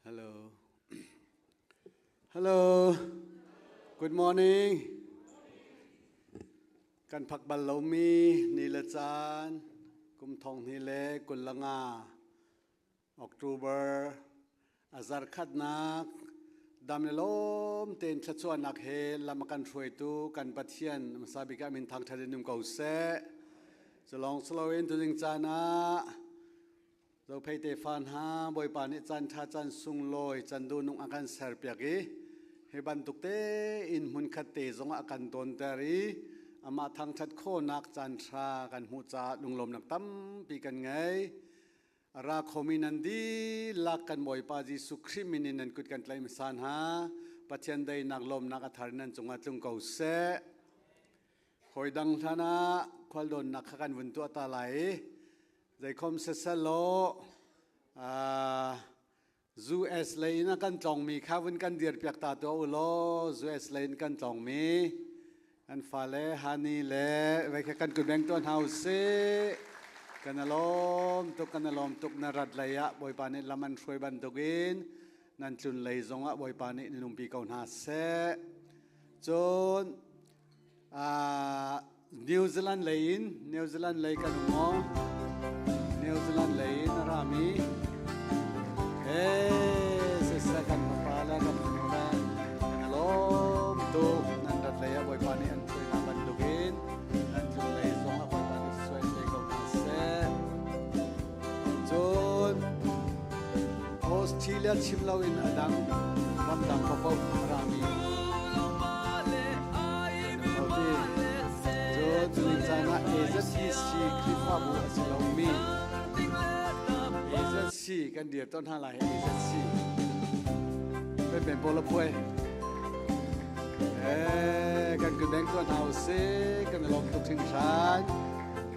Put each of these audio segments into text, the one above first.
Hello. Hello. Good morning. Kan phak bal lomi ni le caan kum thong hnih le 25 October a zarkhatnak dam le lawm tein thluachuahnak he lam a kan hruaitu kan Pathian hmasa bik ah min thangṭhat in um ko seh. Culong silo in tuzing caan ah Zophei tefa hna Bawipa nih caan ṭha caan sunglawi caan duhnung a kan serpiak i hi bantuk tein hmunkhat te zongah a kan tonter i amah thangṭhat khawhnak caan ṭha kan hmuh caah lunglawmnak tampi kan ngei. A ra khomi nan dihlak kan Bawipa Jesuh Khrih min in nan kut kan tlaih hmasa hna. Pathian daihnak lawmnak a thar in nan cungah tlung ko seh. Hawi dang hlan ah khualdawnnak kha kan vun tuah ta lai i Zeikhom siselaw US lei in a kan tlawngmi kha vun kan dirpiak ta tuah u law US lei in kan tlawngmi kan fale Hani le vei kha kan kutbeng tuah hna u sih. Kan i lawm tuk, kan i lawm tuk na rat lei ah Bawipa nih lam an hruai bantukin nan tlun lei zongah Bawipa nih in umpi ko hna seh. Cun New Zealand lei in New Zealand lei kan um maw? New Zealand lei in a rami Hey, siseh kan fapa le kan fanu le kan i lawm tuk. Nan rat lei ah Bawipa nih an hruai hna bantukin nan tlun lei zong ah Bawipa nih suai te ko hna seh. Cun Australia chim loin a dang ramdang paohpaoh a rami Cun tuni caan ah AZBC Khrihfabu a si lomi AZC kan dir tawn hna lai AZC Pen pawl a phuai eh kan kun beng tuan hna usih kan i lawm tuk hringhran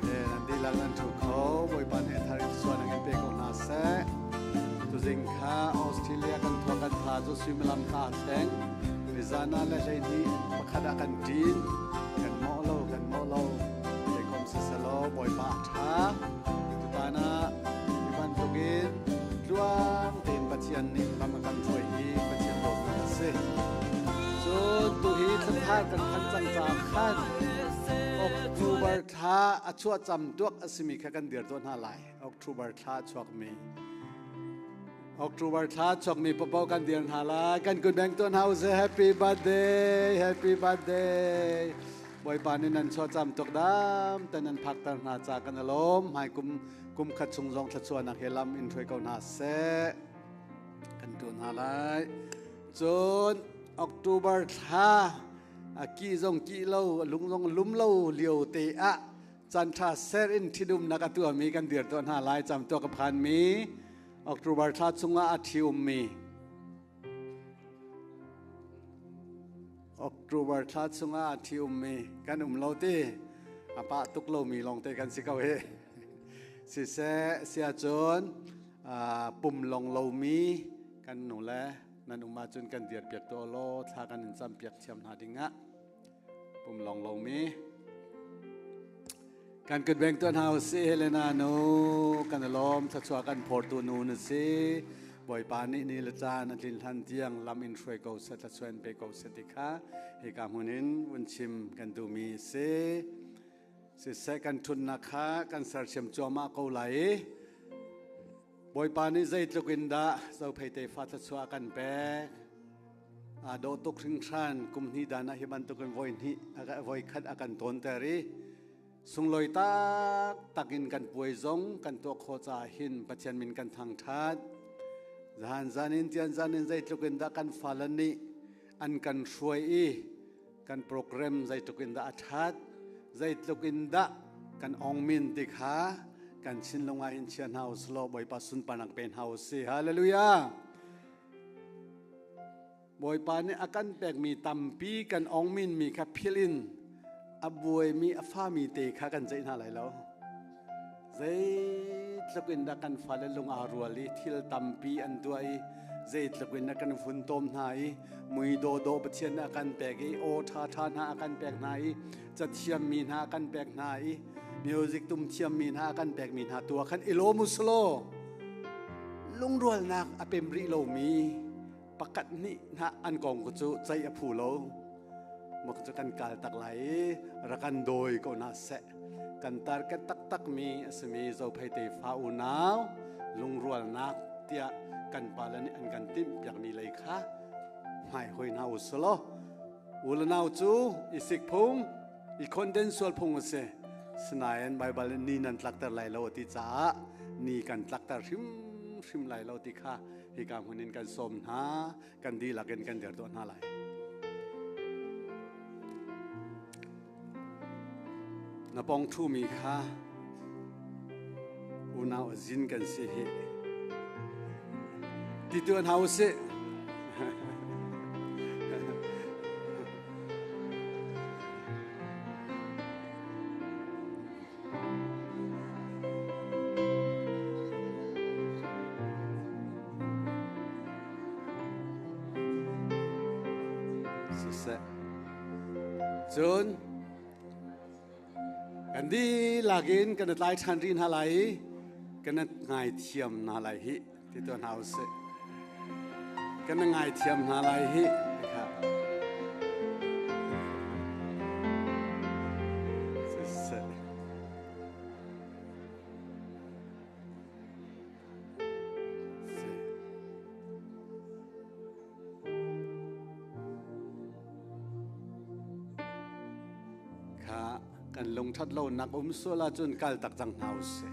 Nan dihlak nan ṭhu kho. Bawipa nih a thar in sual in pe ko hna seh. Tuzing kha Australia kan thua kan tha cu suimilam kha aa thleng. Nizan ah le 12 pakhat ah kan ṭin. Kan mawh lo, kan mawh lo. Zeikom siselaw Bawipa a ṭha. Tutan ah hi bantukin tluang tein Pathian nih lam a kan hruai hi Pathian dawtnak a si. Cun tuhi thlathar kan phanh cang caah khan October thla a chuah cam tuak a simi kha kan dir tuah hna lai. October thla a chuakmi. October thla a chuakmi paohpaoh kan dir hna lai. Kan kun beng tuah hna usih. Happy birthday, happy birthday. Bawipa nih nan chuah cam tuk dam te nan phakter hna ca kan i lawm. Hmai kum kum khat chung zong thluachuahnak he lam in hruai ko hna seh. Kan tuah hna lai. Cun October thla a ki zong ki lo lung zong lum lo lio te ah caan ṭha ser in ṭhitumnak a tuahmi kan dir tuah hna lai cam tuah ka phanmi October thla chungah a ṭhi ummi October thla chungah a ṭhi ummi kan um lo ti a pah tuk lomi lawngte kan si ko hi siseh sia cun pum long lomi kan nu le nan um ahcun kan dirpiak tuah law thla kan in campiak thiam hna dingah pum long lomi kan kut beng tuan hau si Helena nu kan i lawm thluachuah kan phortu nu na si Bawipa nih ni le caan a tlin hlan tiang lam in hruai ko seh thluachuah in pe ko seh ti kha hika hmun in vun chim kan duhmi si siseh kan ṭhutnak kha kan sersiam cuahmah ko lai i Bawipa nih zeitluk in dah Zophei tefa thluachuah a kan pek. Aa dawh tuk hringhran kum hnih dan ah hi bantukin voi hnih voi khat a kan tawnter i sunglawi taktak in kan puai zong kan tuah khawh caah hin Pathian min kan thangṭhat. Zahan zan in tian zan in zeitluk in dah kan fale nih an kan hruai i kan program zeitluk in dah a ṭhat, zeitluk in dah kan ongmin ti kha kan thinlung ah hin chia hna usih law Bawipa sunparnak pe hna usih. Hallelujah! Bawipa nih a kan pekmi tampi kan ongmin mi kha philh in a buaimi a fami te kha kan ceih hna lai lo. Zeitluk in dah kan fale lung aa rual i thil tampi an tuah i zeitluk in dah kan funtom hna i mui dawdawh Pathian a kan pek i aw ṭhaṭha hna a kan pek hna i cathiammi hna a kan pek hna i music tum thiammi hna a kan pekmi hna tu ah khan i lawm u selaw. Lungrualnak a pem rih lomi pakhat hnih hna an kong ko cu ceih a phu lo. Mak cu kan kal tak lai i rak kan dawi ko hna seh. Kan target taktakmi a simi Zophei tefa unau lungrualnak tiah kan pale nih an kan timh piakmi lei kha hmai hoi hna u selaw u le nau cu i sik phung i khonden sual phung a si. Sinain Baibal nih ni nan tlakter lai lo a ti caah ni kan tlakter hrimhrim lai lo ti kha hika hmun in kan sawm hna kan dihlak in kan dir tuah hna lai. Na pong ṭhumi kha unau a zin kan si hi ti tuan hau sih. Siseh. Cun kan dihlak in kan tlai ṭhan rih hna lai i kan ngaithiam hna lai hih ti tuah hna usih. Kan ngaithiam hna lai hih ti kha. Siseh. Kha kan lungṭhat lonak um sual ahcun kal tak cang hna usih.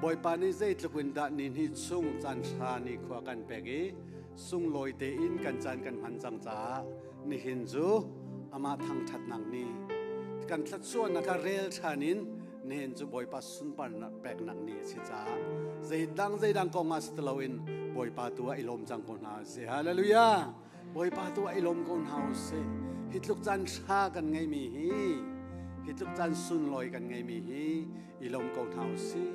Bawipa nih zeitluk in dah ni hnih chung caan hra ni khua kan pek i sunglawi tein kan caan kan hman cang caah nihin cu amah thangṭhatnak ni kan thluachuahnak kha rel ṭhan in nihin cu Bawipa sunparnak peknak ni a si caah zeidang zeidang kong ah si ti loin Bawipa tu ah i lawm cang ko hna usih. Hallelujah! Bawipa tu ah i lawm ko hna usih. Hi tluk caan ṭha kan ngeimi hi, hi tluk caan sunlawi kan ngeimi hi i lawm ko hna usih.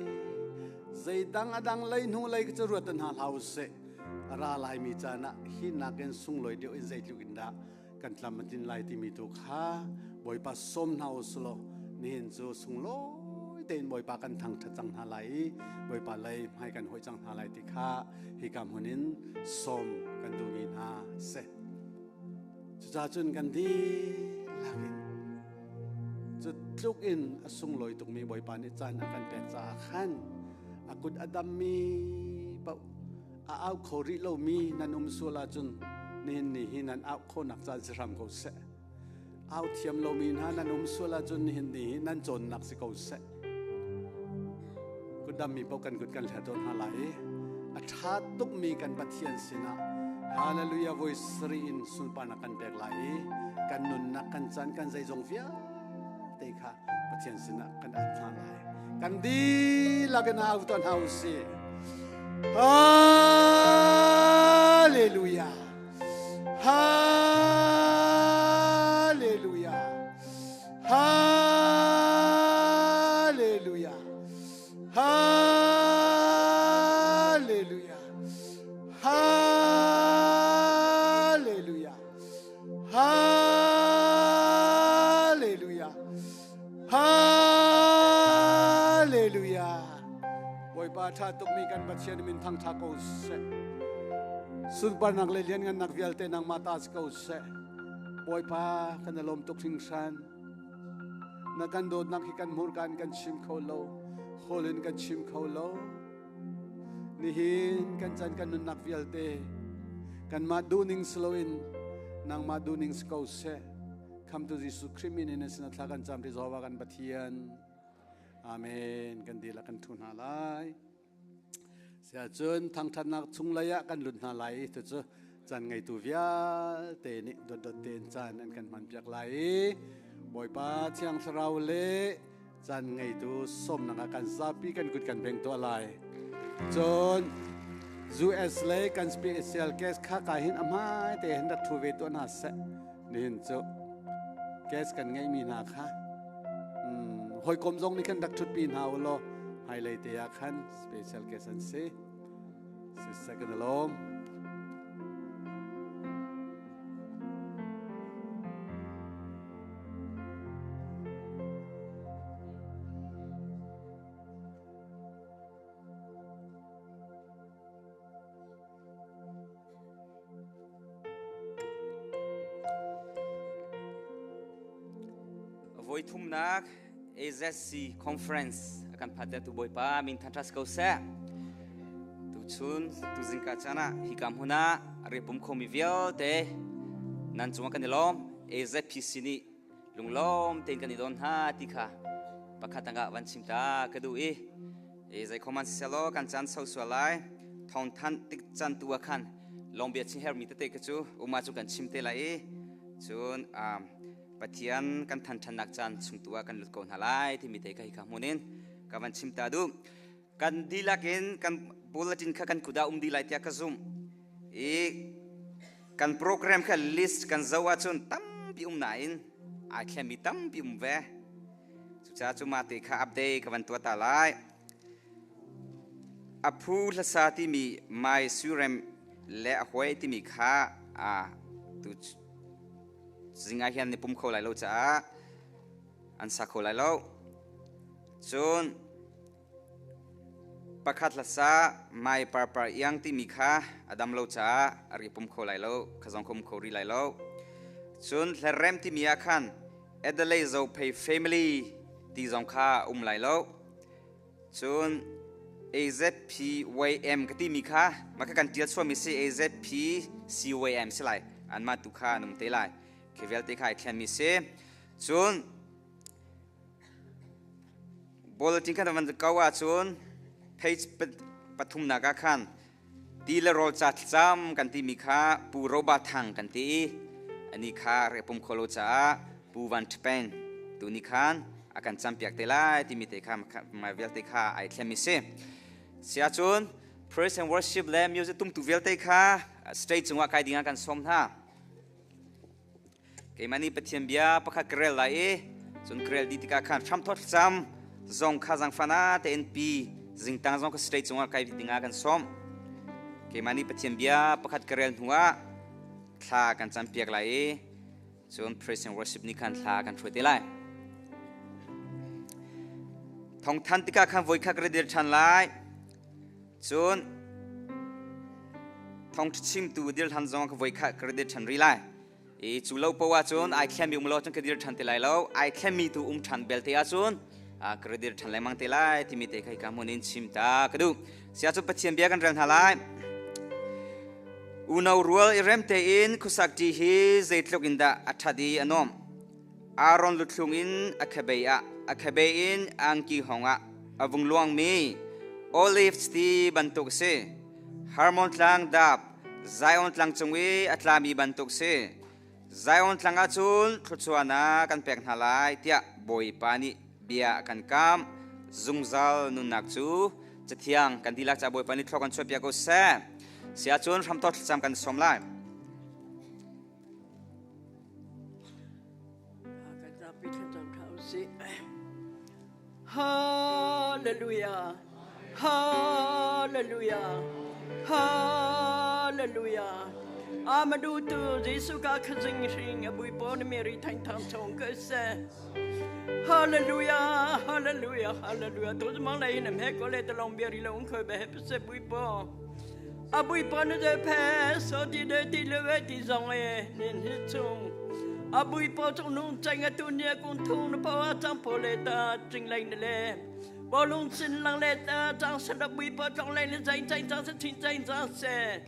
Zeidang a dang lei hnu lei cu ruat hna hlah usih. A ra laimi caan ah hi nakin sunglawi deuh in zeitluk in dah kan tlam a tlin lai timi tu kha Bawipa sawm hna u sulaw nihin cu sunglawi tein Bawipa kan thangṭhat cang hna lai i Bawipa lei hmai kan hoih cang hna lai ti kha hika hmun in sawm kan duhmi hna si. Cucaah cun kan dihlak in cu tluk in a sunglawi tukmi Bawipa nih caan a kan pek caah khan a kut a dammi paoh a au kho rih lomi nan um sual ahcun nihin ni hi nan au khawhnak caan si hram ko seh. Au thiam lomi hna nan um sual ahcun nihin ni hi nan cawnnak si ko seh. Kutdammi paoh kan kut kan hler tawn hna lai i a ṭha tukmi kan Pathian sinah Hallelujah voi sarih in sunparnak kan pek lai i kan nunnak kan caan kan zeizong vialte kha Pathian sinah kan ap hna lai. Kan dihlak in au tuah hna u sih. Hallelujah. Hallelujah. Hallelujah. Hallelujah. Hallelujah. Hallelujah. Hallelujah. Bawipa ṭha tukmi kan Pathian min thangṭha ko seh. Sunparnak le lianngannak vialte nangmah ta si ko seh. Bawipa kan i lawm tuk hringhran. Na kan dawtnak hi kan hmurka in kan chim kho lo. Hawl in kan chim kho lo. Nihin kan chan kan nunnak vialte kanmah duhning si loin nangmah duhning si ko seh. Khamtu Jesuh Khrih min in sin thla kan cam ti Jehovah kan Pathian. Amen. Kan dihlak kan thu hna lai. Siahcun thangthatnak chung lei ah kan lut hna lai i cucu caan ngeitu vialte nih dawtdawt tein caan an kan hmanpiak lai i Bawipa Thiang Thlarau le caan ngeitu sawmnak ah kan zapi kan kut kan beng tuah lai. Cun US le kan special guest kha ka hin a hmai te hin rak thu ve tuah hna seh. Nihin cu guest kan ngeihmi hna kha hawikom zong nih khan rak ṭhutpi hna u law hmailei te ah khan special guest an si. Siseh kan i lawm. A voi thumnak AZC conference a kan phat tu Bawipa min than ko seh. Tuchun tuzingka caan ah hika hmun ah a repum khomi vialte nan cungah kan i lawm. AZPC nih lunglawm tein kan i don hna ti kha pakhat tangah van chim ta ka duh i e zei khoman selaw kan caan so sual lai thong than tik chan tu ah khan long bia chim hermi tete ka cu uma cu kan chim te lai i cun Pathian kan than thannak caan chung tu ah kan lut ko hna lai timi te ka hi ka hmun in ka van chim ta duh. Kan dihlak in kan bulletin kha kan kut ah um dih lai tiah ka zumh i kan program kha list kan zoh ahcun tampi um nain ai thlemi tampi um ve. Cucaah cu mah te kha update ka van tuah ta lai. A phu hlasa timi Mai Surem le a huai timi kha a tu zing ah hian ni pum kho lai lo caah an sa kho lai lo. Cun pakhat hlasa Mai Parpar Iang timi kha a dam lo caah a ri pum kho lai lo, kha zong khum kho ri lai lo. Cun hlerem timi ah khan Adelaide Zophei family ti zong kha um lai lo. Cun AZPYM ka timi kha mah kha kan tial chuahmi si AZPCYM si lai. Anmah tu kha an um te lai. Khi vialte kha ai thlenmi si. Cun bulletin khan van kau ahcun page pathumnak ah khan ti le rawl ca thlacam kan timi kha Pu Roba Thang kan ti i ani kha repum kholo caah Pu Van Ṭhpeng tu ni khan a kan campiak te lai timi te kha mai vialte kha ai thlem mi si. Sia cun praise and worship le music tumtu vialte kha stage cungah kai dingah kan sawm hna. Keimah nih Pathian bia pakhat ka rel lai i cun ka rel dih tikah khan hramthawt thlacam zong kha zangfana tein pi zingtang zong ka stage cungah kai dingah kan sawm. Keimah nih Pathian bia pakhat ka rel hnuah thla kan campiak lai i cun praise and worship nih khan thla kan hruai te lai. Thawngthan tikah khan voikhat ka ra dir ṭhan lai. Cun thawngṭha chimtu dir hlan zong ka voikhat ka ra dir ṭhan rih lai. I cu lo poah ahcun ai thlemi um lo cun ka dir ṭhan ti lai lo. Ai thlemi tu um ṭhan belte ahcun ka ra dir ṭhan lengmang te lai timi te kha hika hmun in chim ta ka duh. Sia cu Pathian bia kan rel hna lai. Unau rual i rem tein khuasak ṭi hi zeitluk in dah a ṭhat i a nuamh. Aaron luthlung in a kebei ah a kebei in angki hong ah a vung luangmi olive ti bantuk si. Hermon tlang dap Zion tlang cung i a tlami bantuk si. Zion tlang ah cun thluachuahnak kan pek hna lai tiah Bawipa nih bia a kan kam. Zungzal nunnak cu Cathiang kan dihlak ca Bawipa nih thlua kan chuahpiak ko seh. Sia cun hramthawk thlacam kan sawm lai. Hallelujah. Hallelujah. Hallelujah. Amadu tu Jesu ka khazing hring abui pon Mary thain thang chong ka se. Hallelujah. Hallelujah. Hallelujah. Tu mang lai na me ko le talong bia ri long khoi be se bui po. Abui pon de phe so ti de ti le we ti zong e nin hi chung. Abui po chung nung chang a tu nia kung thung na po a chang po le ta ching lai na le. Po lung sin lang le ta chang sa da bui po chong lai le chang chang chang sa chin chang chang se.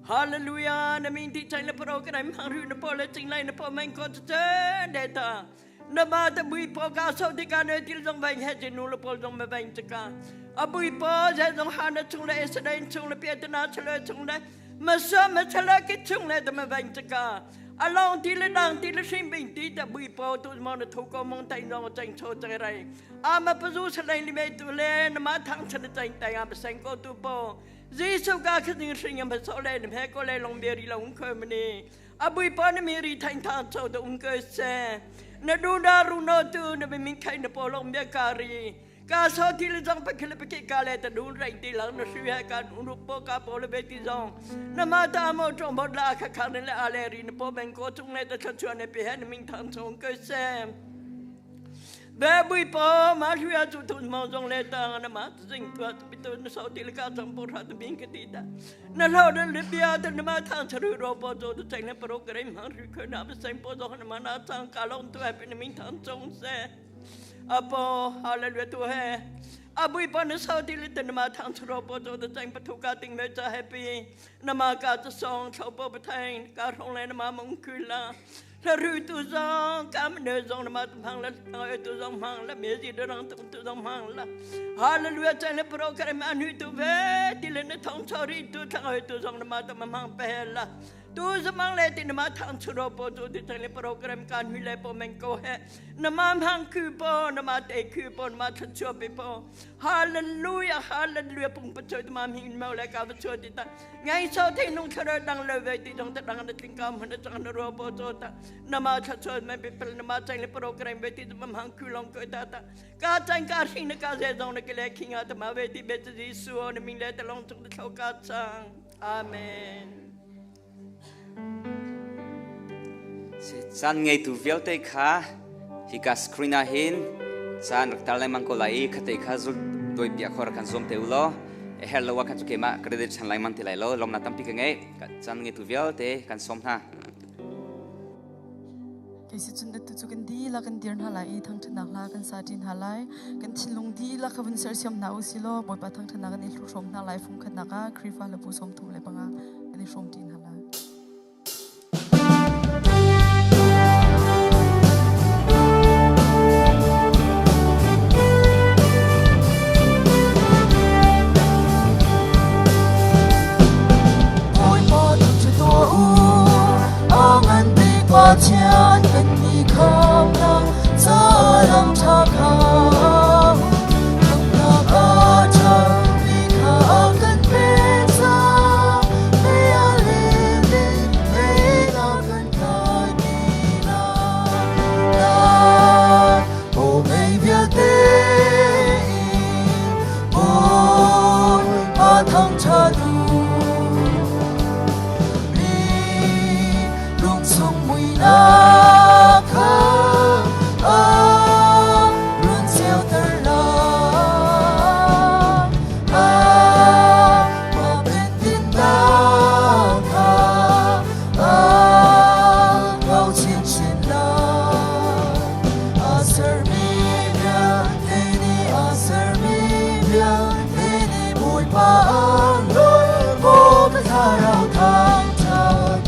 Hallelujah na min ti chang le pro ka dai mang ru na po le ching lai na po mang ko che de ta. Na ma ta bui po ka so ti ka ne til zong veng he ji nu le pol zong me veng te ka. A bui po ze zong ha na chung le se dai chung le pia te na chale chung le ma sa ma chala ki chung le ta ma veng te ka. A long ti le dang ti le hrim bing ti ta bui po tu mo na thu ko mong tai nong chang cho chang rai. A ma pazu sa lai li me tu le na ma thang chan chang tai a ma seng ko tu po. Jesu ka khading hring am so le ne ko le long beri long kho mani. Abui pa na mi ri thain tha cho do ung ke se. Na du da ru no tu na mi min khai na po long bia ka ri. Ka so ti le jong pa khile pa ke ka le ta du rai ti lang na shu ha ka nu po ka po le be ti jong. Na ma ta mo chong bo la kha kha ne le a le ri na po ben ko chung le ta cha chua ne pe ha na min thang chong ke se. Be bui pa ma hluya chu thun mo zong le ta na ma zing tua tu pitu na so ti ka cham po tha tu bing ka ti ta na lo de le bia ta na ma thang charu ro po zo tu cheng le pro kre ma ru kho na ba seng po zo na ma na chang ka long tu happy na ming thang chong se apo hallelujah tu he abui pa na so ti le ta na ma thang charu po zo tu cheng pa thu ka ting me cha happy na ma ka cha song thau po pa thang ka rong le na ma mong ku la 他路途上，他们那上他妈忙了，他途上忙了，没事的让途途上忙了。哈利路亚，真的不让开门，路途呗，地里那通草里途，他途上他妈他妈忙白了。tu zamang le tin ma thang churo po tu ti thang le program kan hui le po men ko he na ma hang ku po na ma te ku po na ma than chu pe po hallelujah hallelujah pung pa choi ma hing ma le ka pa choi ti ta ngai so thi nung thara dang le ve ti dong ta dang na ting kam na chang na ro po cho ta na ma tha choi ma pe na ma chang le program ve ti ma hang ku long ko ta ta ka chang ka hing na ka ze dong na ke le king a ta ma ve ti be ti su na ming le ta long chung ta thau ka chang amen. Caan ngeitu vialte kha hika screen ah hin caan rak tar lengmang ko lai i khate kha zul doi piah kho rak kan zuam te u law her lo ah khan cu keimah credit chan lengmang ti lai lo lawmnak tampi ka ngei caan ngeitu vialte kan sawm hna. Kei si cun atu cu kan dihlak kan dir hna lai i thangṭhatnak hla kan sa ṭi hna lai. Kan thinlung dihlak kha vun sersiam hna u si law Bawipa thangṭhatnak kan i hrawm hna lai. Fungkhatnak ah Khrihfa hlabu 35 kan i hrawm ṭi hna lai. Bawipa thangṭhat tuah u, a ngan bik Pathian kan ni khamnak calam ṭha kha khamnak a ṭha mi kha a kan pek cang. Mei a lim i mei a kan kai ti lai. Aw mei vialte in Bawipa thangṭhat u. Mi lungchung muihnak kha a run ceuter lai. Amah pentinnak kha a kau chinchin lai. A sermi vialte nih a sermi vialte nih Bawipa an lawi maw ka thlarau thangṭhat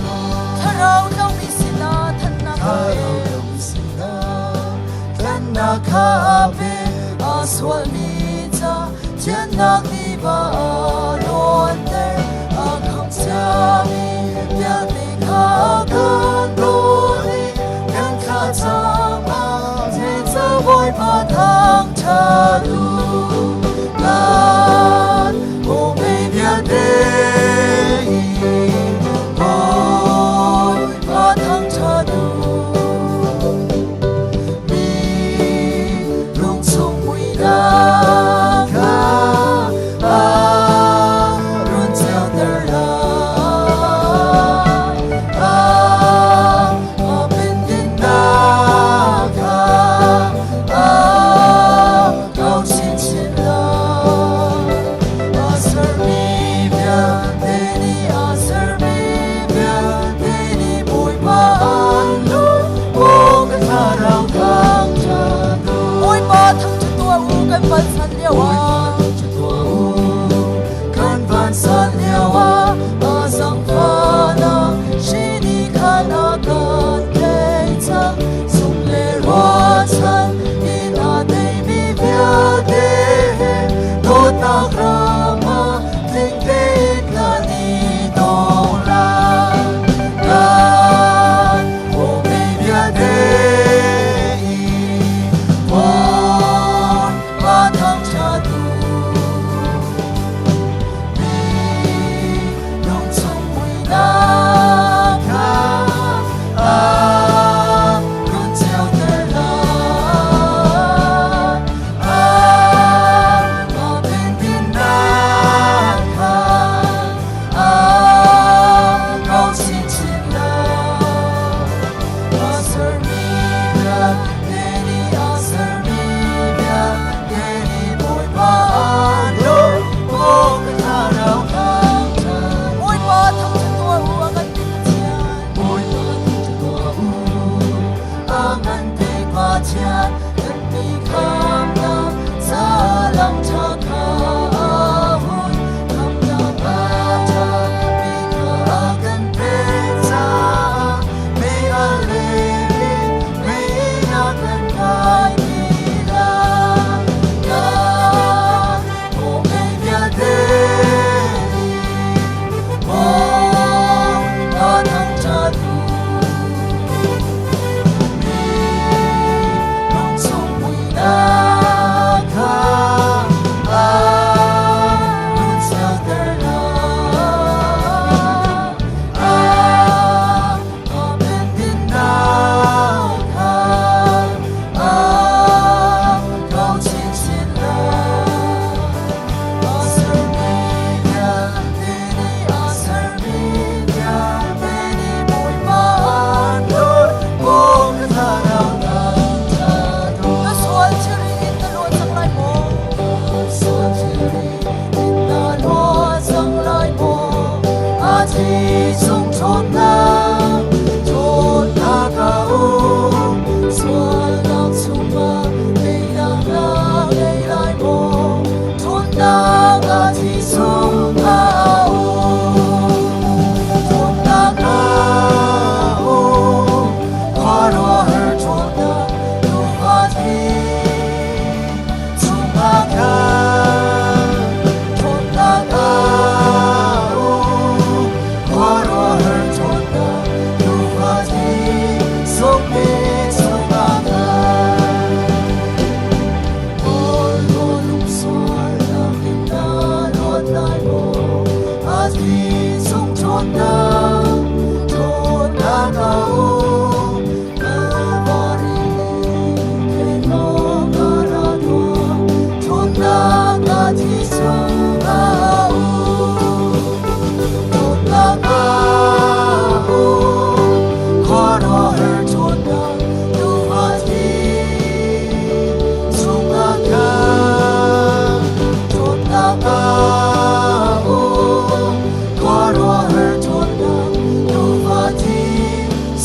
Thlarau tlomi sinah thannak a pe. Thlarau tlomi sinah tlanhnak kha a pe. A sualmi ca thiannak tiva a luanter. A khamh ciami vialte kha kan dawt i kan thlacam ah zeicah Bawipa thangṭhat u. Kan mei vialte in Bawipa thangṭhat u. Mi lungchung muihnak kha a run ceuter lai.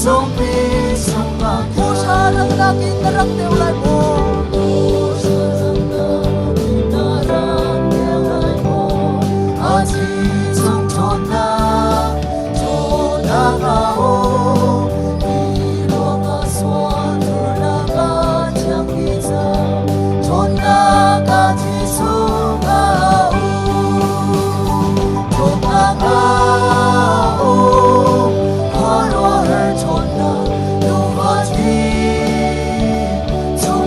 Zongpi chungah Phu dang nakin na rak deuh lai maw? Phu dang nakin na rak deuh lai maw? A thi chung ṭhawnnak, ṭhawnnak a um. Hi ruangah sual thurnak a thiang mi cang, ṭhawnnak a thi chungah a um. Ṭhawnnak a um, khuaruahhar ṭhawnnak nuva thi chungah.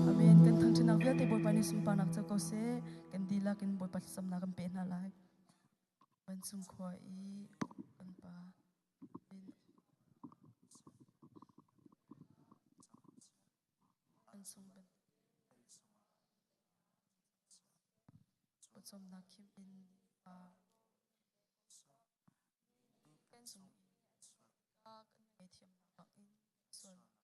Amen. Kan thangṭhatnak vialte Bawipa nih sunparnak co ko seh. Kan dihlak in Bawipa thlacamnak kan peh hna lai. Vancung khua i kan Pa. Vancung pawcawmnak khim in Pa. Kan cung i kan ngaihthiamnak bangin sualnak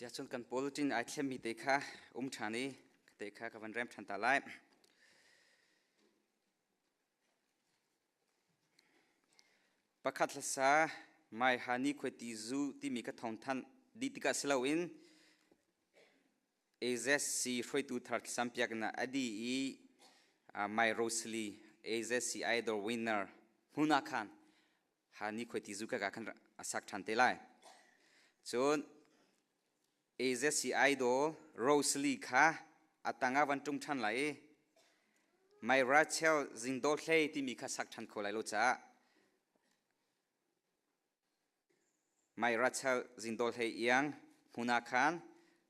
Siahcun kan bulletin ai thlemmi te kha um ṭhan i te kha ka van rem ṭhan ta lai. Pakhat hlasa Mai Hani Khuaiti Zu timi ka thawng thanh dih tikah si loin AZC hruaitu thar thlasampiak in a dih i Mai Rosely AZC Idol winner hmun ah khan Hani Khuaiti Zu ka khan a sak ṭhan te lai. Cun AZC Idol Rosely kha a tang ah van ṭum ṭhan lai i Mai Rachel Zingdaw Hlei timi kha sak ṭhan kho lai lo caah Mai Rachel Zingdaw Hlei iang hmun ah khan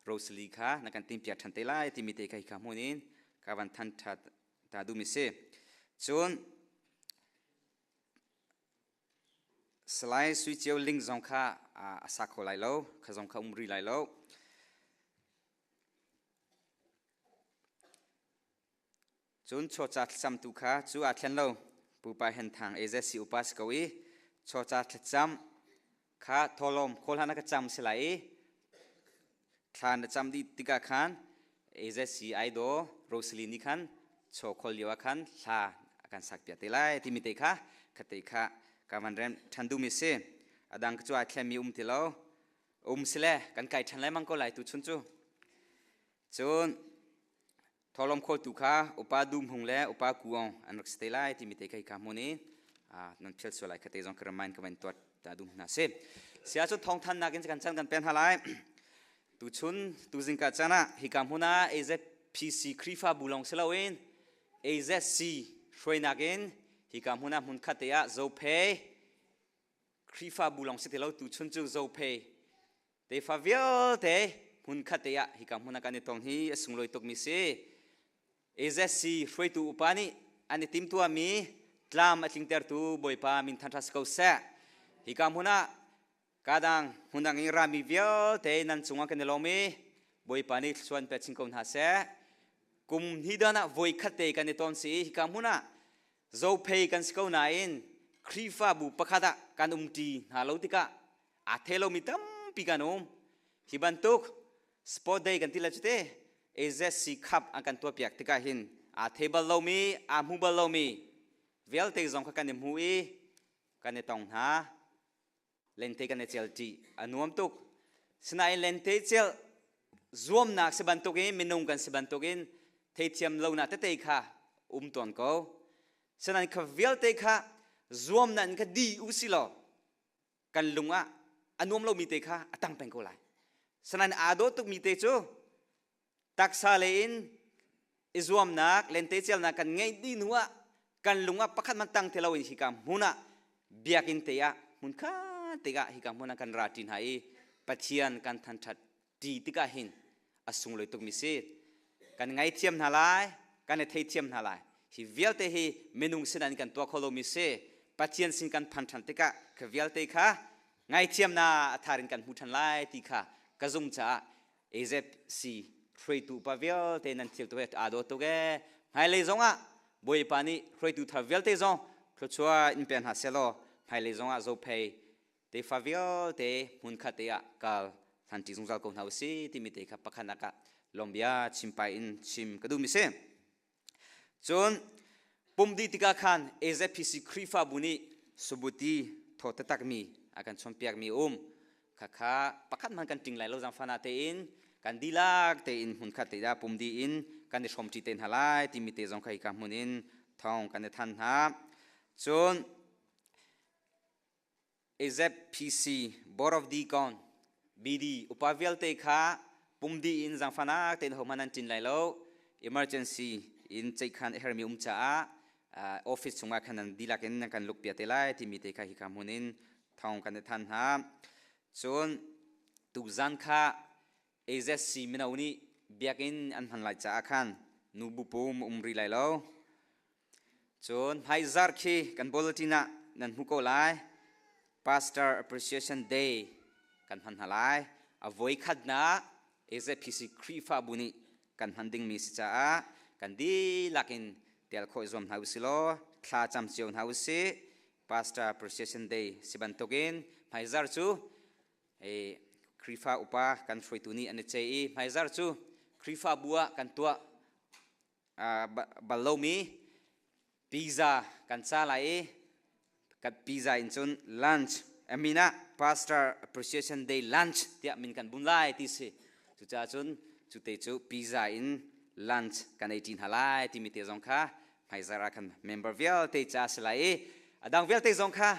Rosely kha na kan timpiak ṭhan te lai timi te kha hika hmun in ka van than ṭhat ta duhmi si. Cun Salai Sui Ceu Ling zong kha a sa kho lai lo, kha zong kha um rih lai lo. Cun chawca thlacam tu kha cu aa thlen lo. Pupa Hen Thang AZC upa si ko i chawca thlacam kha thawhlawm khawl hlan ah ka cam si lai i thla na cam dih tikah khan AZC Idol Rosalie nih khan chaw khawl lio ah khan hla a kan sak piak te lai timi te kha kha te kha ka van rem ṭhan duhmi si. A dang cu ai thlenmi um ti lo. Um sile kan kai ṭhan lengmang ko lai tu chun cu. Cun thawhlawm khawltu kha upa Dum Hung le upa Ku Aung an rak si te lai timi te kha hika hmun i nan phil sual lai kha te zong ka remind ka van tuat ta dum hna si. Sia cu thawngthannak in kan chan kan pen hna lai. Tuchun tuzingka chan ah hika hmun ah AZPC Khrihfabu lawng si loin AZC hruainak in hika hmun ah hmunkhat te ah Zophei Khrihfabu lawng si ti lo tuchun cu Zophei tefa vialte hmunkhat te ah hika hmun ah kan i tong hi a sunglawi tukmi si. AZC hruaitu upa nih an i timtuahmi tlam a tlingtertu Bawipa min thangṭhat si ko seh. Hika hmun ah kadang hmundang in rami vialte nan cungah kan i lawm i Bawipa nih thluachuah in pe chin ko hna seh. Kum hnih dan ah voi khat te kan i ton si i hika hmun ah Zophei kan si ko nain Khrihfabu pakhat ah kan umṭi hna lo tikah aa the lomi tampi kan um. Hi bantuk sport day kan ti le cute AZC Cup an kan tuahpiak tikah hin aa the bal lomi, aa hmu bal lomi vialte zong kha kan i hmu i kan i tong hna. Lente kan i cel ṭi. A nuam tuk. Sinain lente cel zuamnak si bantukin minung kan si bantukin theithiam lonak tete kha um tawn ko. Sinain kha vialte kha zuamnak in kha di u si law kan lung ah a nuam lomi te kha a tang peng ko lai. Sinain aa dawt tukmi te cu taksa lei in i zuamnak lentecelnak kan ngeih dih hnu ah kan lung ah pakhat man tang ti loin hika hmun ah biakinn te ah hmun khat tikah hika hmun ah kan ra ṭi hna i Pathian kan thanṭhat ṭi tikah hin a sunglawi tukmi si. Kan ngaithiam hna lai, kan i theithiam hna lai. Hi vialte hi minung sin kan tuah kho lomi si. Pathian sin kan phan ṭhan tikah kha vialte kha ngaithiamnak a thar in kan hmu ṭhan lai ti kha ka zum caah AZC hruaitu upa vialte nan thil tu he aa dawt tuk ee. Hmailei zong ah Bawipa nih hruaitu thar vialte zong thluachuah in pe hna sehlaw hmailei zong ah Zophei tefa vialte hmunkhat te ah kal hlanṭi zungzal ko hna usih timi te kha pakhatnak ah lawmbia chimpai in chim ka duhmi si. Cun pum dih tikah khan AZPC Khrihfabu nih subuti thaw taktakmi a kan chawnpiakmi um. Khakha pakhat hmanh kan ting lai lo zangfana tein kan dihlak tein hmunkhat te dah pum dih in kan i hrawmṭi te hna lai timi te zong kha hika hmun in thawng kan i than hna. Cun AZPC Board of Deacon BD upa vialte kha pumdi in zangfanak tein hohmanh an ṭin lai lo. Emergency in ceihkhan a hermi um caah office chungah khan nan dihlak in nan kan lukpiak te lai timi te kha hika hmun in thawng kan i than hna. Cun tuzan kha AZC mino nih biakinn an hman lai caah khan nubu pum um rih lai lo. Cun hmaizarh khi kan bulletin ah nan hmu ko lai. Pastor Appreciation Day kan hman hna lai. A voikhatnak AZPC Khrihfabu nih kan hman dingmi si caah kan dihlak in tel khawh zuam hna usih law thla cam cio hna usih. Pastor Appreciation Day si bantukin hmaizarh cu. Khrihfa upa kan hruaitu nih an i ce i hmaizar cu Khrihfabu ah kan tuah bal lomi pizza kan ca lai i kan pizza in cun lunch amin ah pastor appreciation day lunch tiah min kan bun lai ti si. Cucaah cun cu te cu pizza in lunch kan ei ṭi hna lai timi te zong kha hmaizar ah khan member vialte ca si lai i a dang vialte zong kha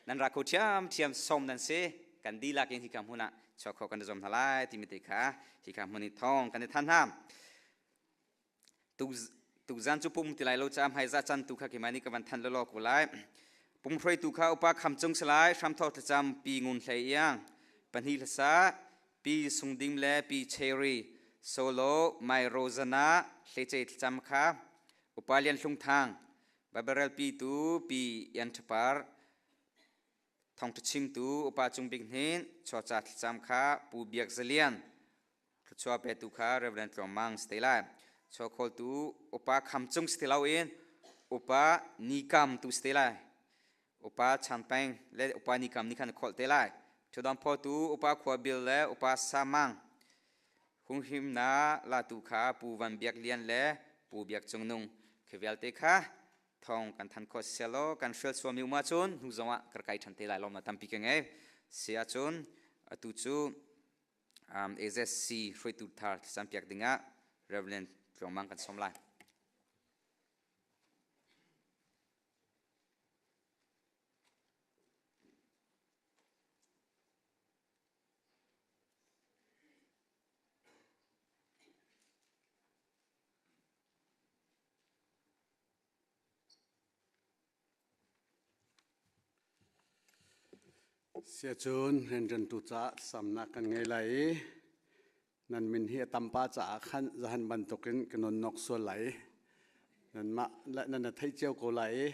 nan ra kho ṭhiamṭhiam sawm nan si. Kan dihlak in hika hmun ah chuak kho kan i zuam hna lai timi te kha hika hmun i thawng kan i than hna. Tukzan cu pum ti lai lo ca hmaizah can tu kha keimah nih ka van than lawlaw ko lai. Pum hruaitu kha upa kham cung si lai, hramthawk thlacam pi ngun hlei iang, pahnih hlasa pi sungdim le pi cherry, solo mai rozana hlece thlacam kha upa lian hlung thang, Bible pi tu pi ian thapar, thongṭha chimtu upa cung bik hnin, chuaca thlacam kha pu biak zalian, Thluachuah petu kha Reverend Tluang Mang si te lai. Chawkhawltu upa Kham Cung si ti loin upa Ni Kam tu si te lai. Upa Chan Peng le upa Ni Kam nih khan kholh te lai. Thudam phawtu upa Khua Bil le upa Sa Mang. Hunghimnak latu kha Pu Van Biak Lian le Pu Biak Cung Nung. Khi vialte kha thong kan than khawh selaw kan hrial suami um ahcun hnu zongah ka kai ṭhan te lai lawmnak tampi ka ngei. Si ahcun atu cu AZC hruaitu thar thlacampiak dingah Reverend Tluang Mang kan sawm lai. Siacun rianṭuantu caah thlacamnak kan ngei lai i nan min hi a tampa caah khan zahan bantukin ka nawnnok sual lai i nanmah le nan na theih cio ko lai i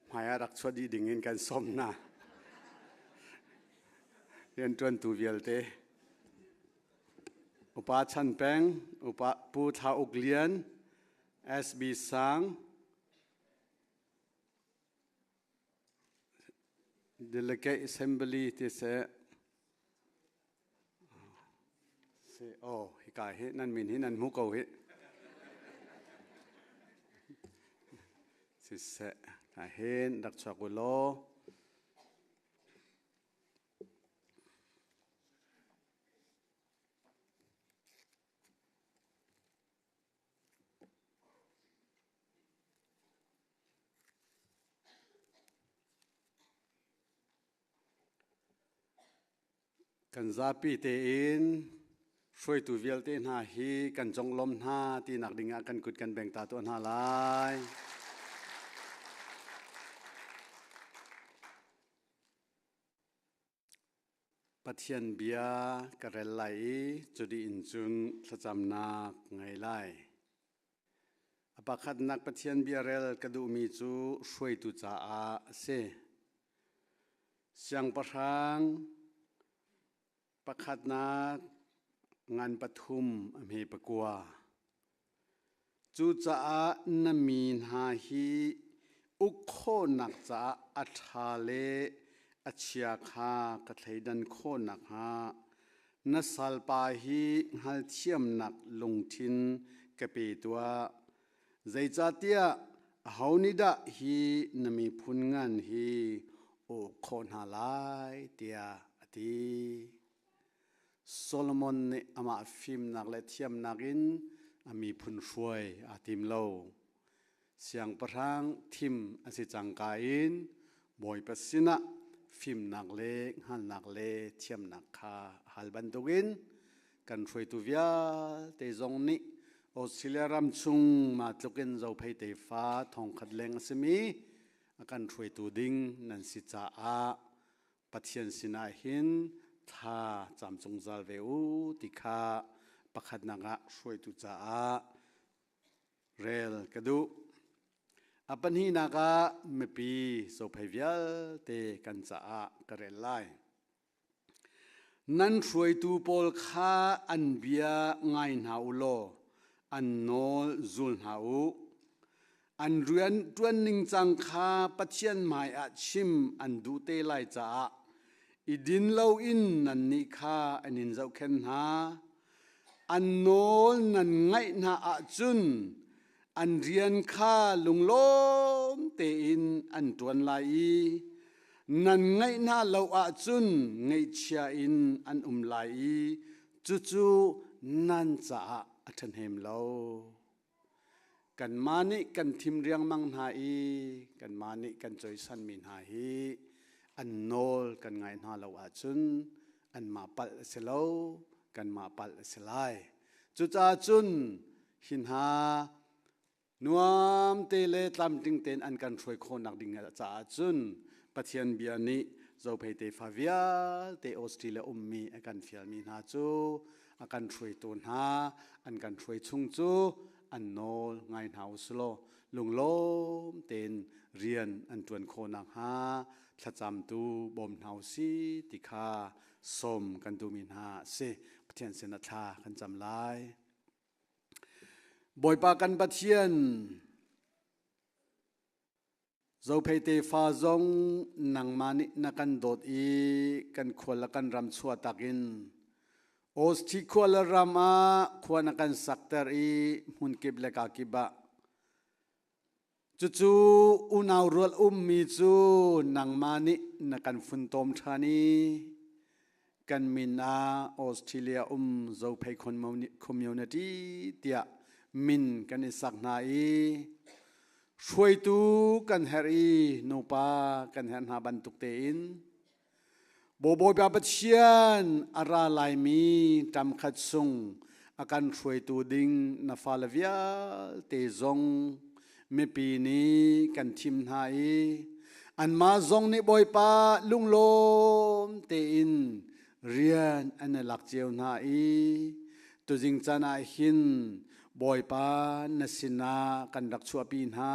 hmaiah rak chuah dih dingin kan sawm hna. Rianṭuantu vialte Upa Chan Peng, Upa Pu Thla Uk Lian, SB Sang, Delegate Assembly ti seh si oh hika hi nan min hi nan hmu ko hi siseh ka hin rak chuak u law. Kan zapi tein hruaitu vialte hna hi kan conglawm hna tinak dingah kan kut kan beng ta tuah hna lai. Pathian bia ka rel lai i cudih in cun thlacamnak ngei lai. A pakhatnak Pathian bia rel ka duhmi cu hruaitu caah a si. Siangpahrang pakhatnak ngan pathum a hme pakua. Cucaah na mi hna hi uk khawhnak caah a ṭha le a chia kha ka thleidan khawh nakhnga na salpa hi hngalthiamnak lungthin ka pe tuah. Zeicahtiah aho nih dah hi na miphun ngan hi uk khawh hna lai, tiah a ti. Solomon nih amah fimnak le thiamnak in a miphun hruai aa tim lo. Siangpahrang thim a si cangka in Bawipa sinah fimnak le hngalhnak le thiamnak kha a hal bantukin kan hruaitu vialte zong nih Australia ram chung ma tlukin Zophei tefa thongkhat leng a simi a kan hruaitu ding nan si caah Pathian sinah hin thla cam zungzal ve u ti kha pakhatnak ah hruaitu caah rel ka duh. A pahnihnak ah mipi zophei vialte kan caah ka rel lai. Nan hruaitu pawl kha an bia ngai hna u law an nawl zul hna u. An rian ṭuan ningcang kha Pathian hmaiah chim an duh te lai caah I din loin nannih kha an in zohkhenh hna. An nawl nan ngaih hna ahcun an rian kha lunglawm tein an ṭuan lai i nan ngaih hna lo ahcun ngaihchia in an um lai i cucu nan caah a ṭhahnem lo. Kanmah nih kan thim riangmang hna i kanmah nih kan cawisanmi hna hi an nawl kan ngaih hna lo ahcun anmah palh a si lo, kanmah palh a si lai. Cucaah cun hi hna nuam te le tlamtling tein an kan hruai khawhnak ding caah cun Pathian bia nih Zophei tefa vialte Australia ummi a kan fialmi hna cu a kan hruaitu hna an kan hruai chung cu an nawl ngai hna usilaw lunglawm tein rian an ṭuan khawh nakhnga thlacamtu bawm hna usih ti kha sawm kan duhmi hna a si. Pathian sinah thla kan cam lai. Bawipa kan Pathian, Zophei tefa zong nangmah nih na kan dawt i kan khua le kan ram chuahtak in Osti khua le ram ah khua na kan sakter i hmunkip le kakip ah cucu unau rual ummi cu nangmah nih na kan funtom ṭhan i kan min ah Australia um Zophei Community tiah min kan i sak hna i hruaitu kan herh i nupa kan herh hna bantuk tein Bawipa Pathian a ra laimi ṭamkhat sung a kan hruaitu ding na fale vialte zong mipi nih kan thim hna i anmah zong nih Bawipa lunglawm tein rian an i lak cio hna i tuzing caan ah hin Bawipa na sinah kan rak chuahpi hna.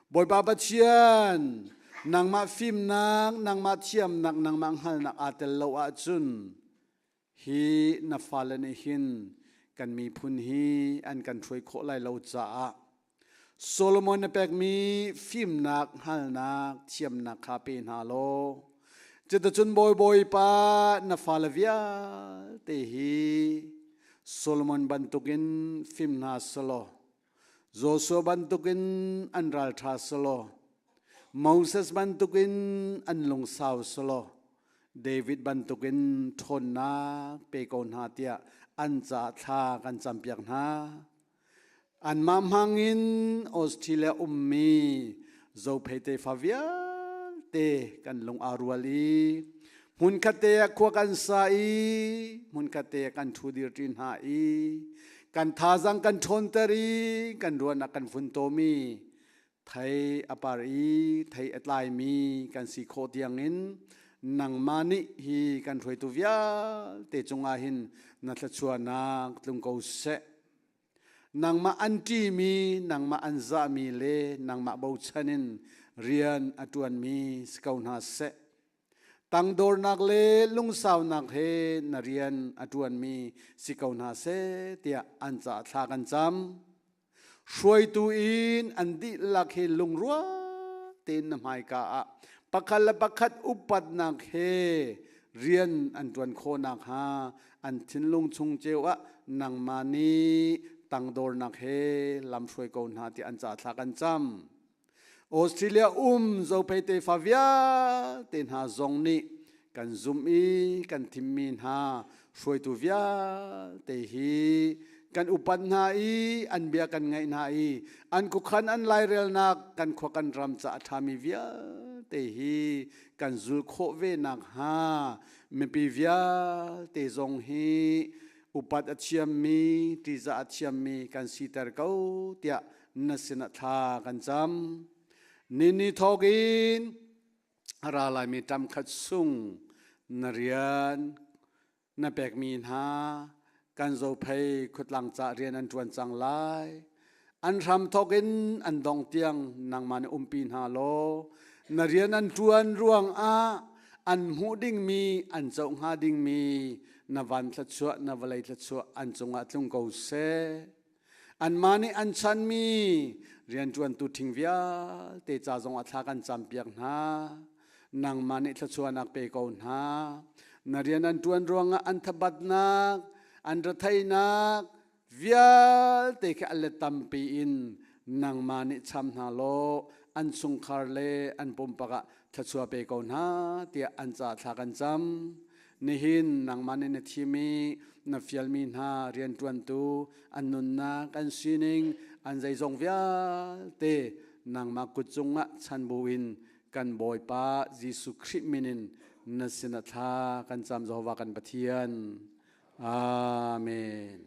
Bawipa Pathian, nangmah fimnak, nangmah thiamnak, nangmah hngalhnak aa tel lo ahcun hi na fale nih hin kan miphun hi an kan hruai khawh lai lo caah Solomon na pekmi fimnak, hngalhnak, thiamnak kha pe hna law cuticun Bawipa na fale vialte hi Solomon bantukin fim hna selaw Joshua bantukin an ralṭha selaw Moses bantukin an lungsau selaw David bantukin ṭhawnnak pe ko hna tiah an ca thla kan campiak hna. Anmah hmangin Australia ummi Zophei tefa vialte kan lung aa rual i hmunkhat te ah khua kan sa i hmunkhat te ah kan ṭhu dirṭi hna i kan thazaang kan ṭhawnter i kan ruahnak kan funtom i thei a par i thei a tlaimi kan si khawh tiangin nangmah nih hi kan hruaitu vialte cungah hin na thluachuahnak tlung ko seh. Nangmah an ṭihmi, nangmah an zahmi le nangmah bochan in rian a ṭuanmi si ko hna seh. Tangdornak le lungsaunak he na rian a ṭuanmi si ko hna seh tiah an caah thla kan cam. Hruaitu in an dihlak hi lungrual tein na hmaika ah pakhat le pakhat upatnak he rian an ṭuan khawh nakhnga an thinlung chung cio ah nangmah nih tangdornak he lamhruai ko hna ti an ca thla kan cam. Australia um Zophei tefa vialte hna zong nih kan zumh i kan thimmi hna hruaitu vialte hi kan upat hna i an bia kan ngaih hna i an khuakhan an lairelnak kan khua kan ram ca a ṭhami vialte hi kan zul khawh ve nakhnga mipi vialte zong hi upat a thiammi ṭihzah a thiammi kan siter ko tiah na sinah thla kan cam. Nini thawk in a ra laimi ṭam khat sung na rian na pekmi hna kan zophei khutlang ca rian an ṭuan cang lai. An hram thawk in an dong tiang nangmah nih umpi hna law na rian an ṭuan ruangah an hmuh dingmi an coh hnga dingmi na van thluachuah na vawlei thluachuah an cungah tlung ko seh. Anmah nih an chanmi rianṭuantu ṭhing vialte ca zongah thla kan campiak hna. Nangmah nih thluachuahnak pe ko hna. Na rian an ṭuan ruangah an thabatnak, an retheihnak vialte khi a let tampi in nangmah nih cham hna law an chungkhar le an pumpak ah thluachuah pe ko hna tiah an ca thla kan cam. Nihin nangmah nih na thim i na fialmi hna rianṭuantu an nunnak, an sining, an zeizong vialte nangmah kut cungah chan buin kan Bawipa Jesuh Khrih min in na sinah thla kan cam Jehovah kan Pathian. Amen.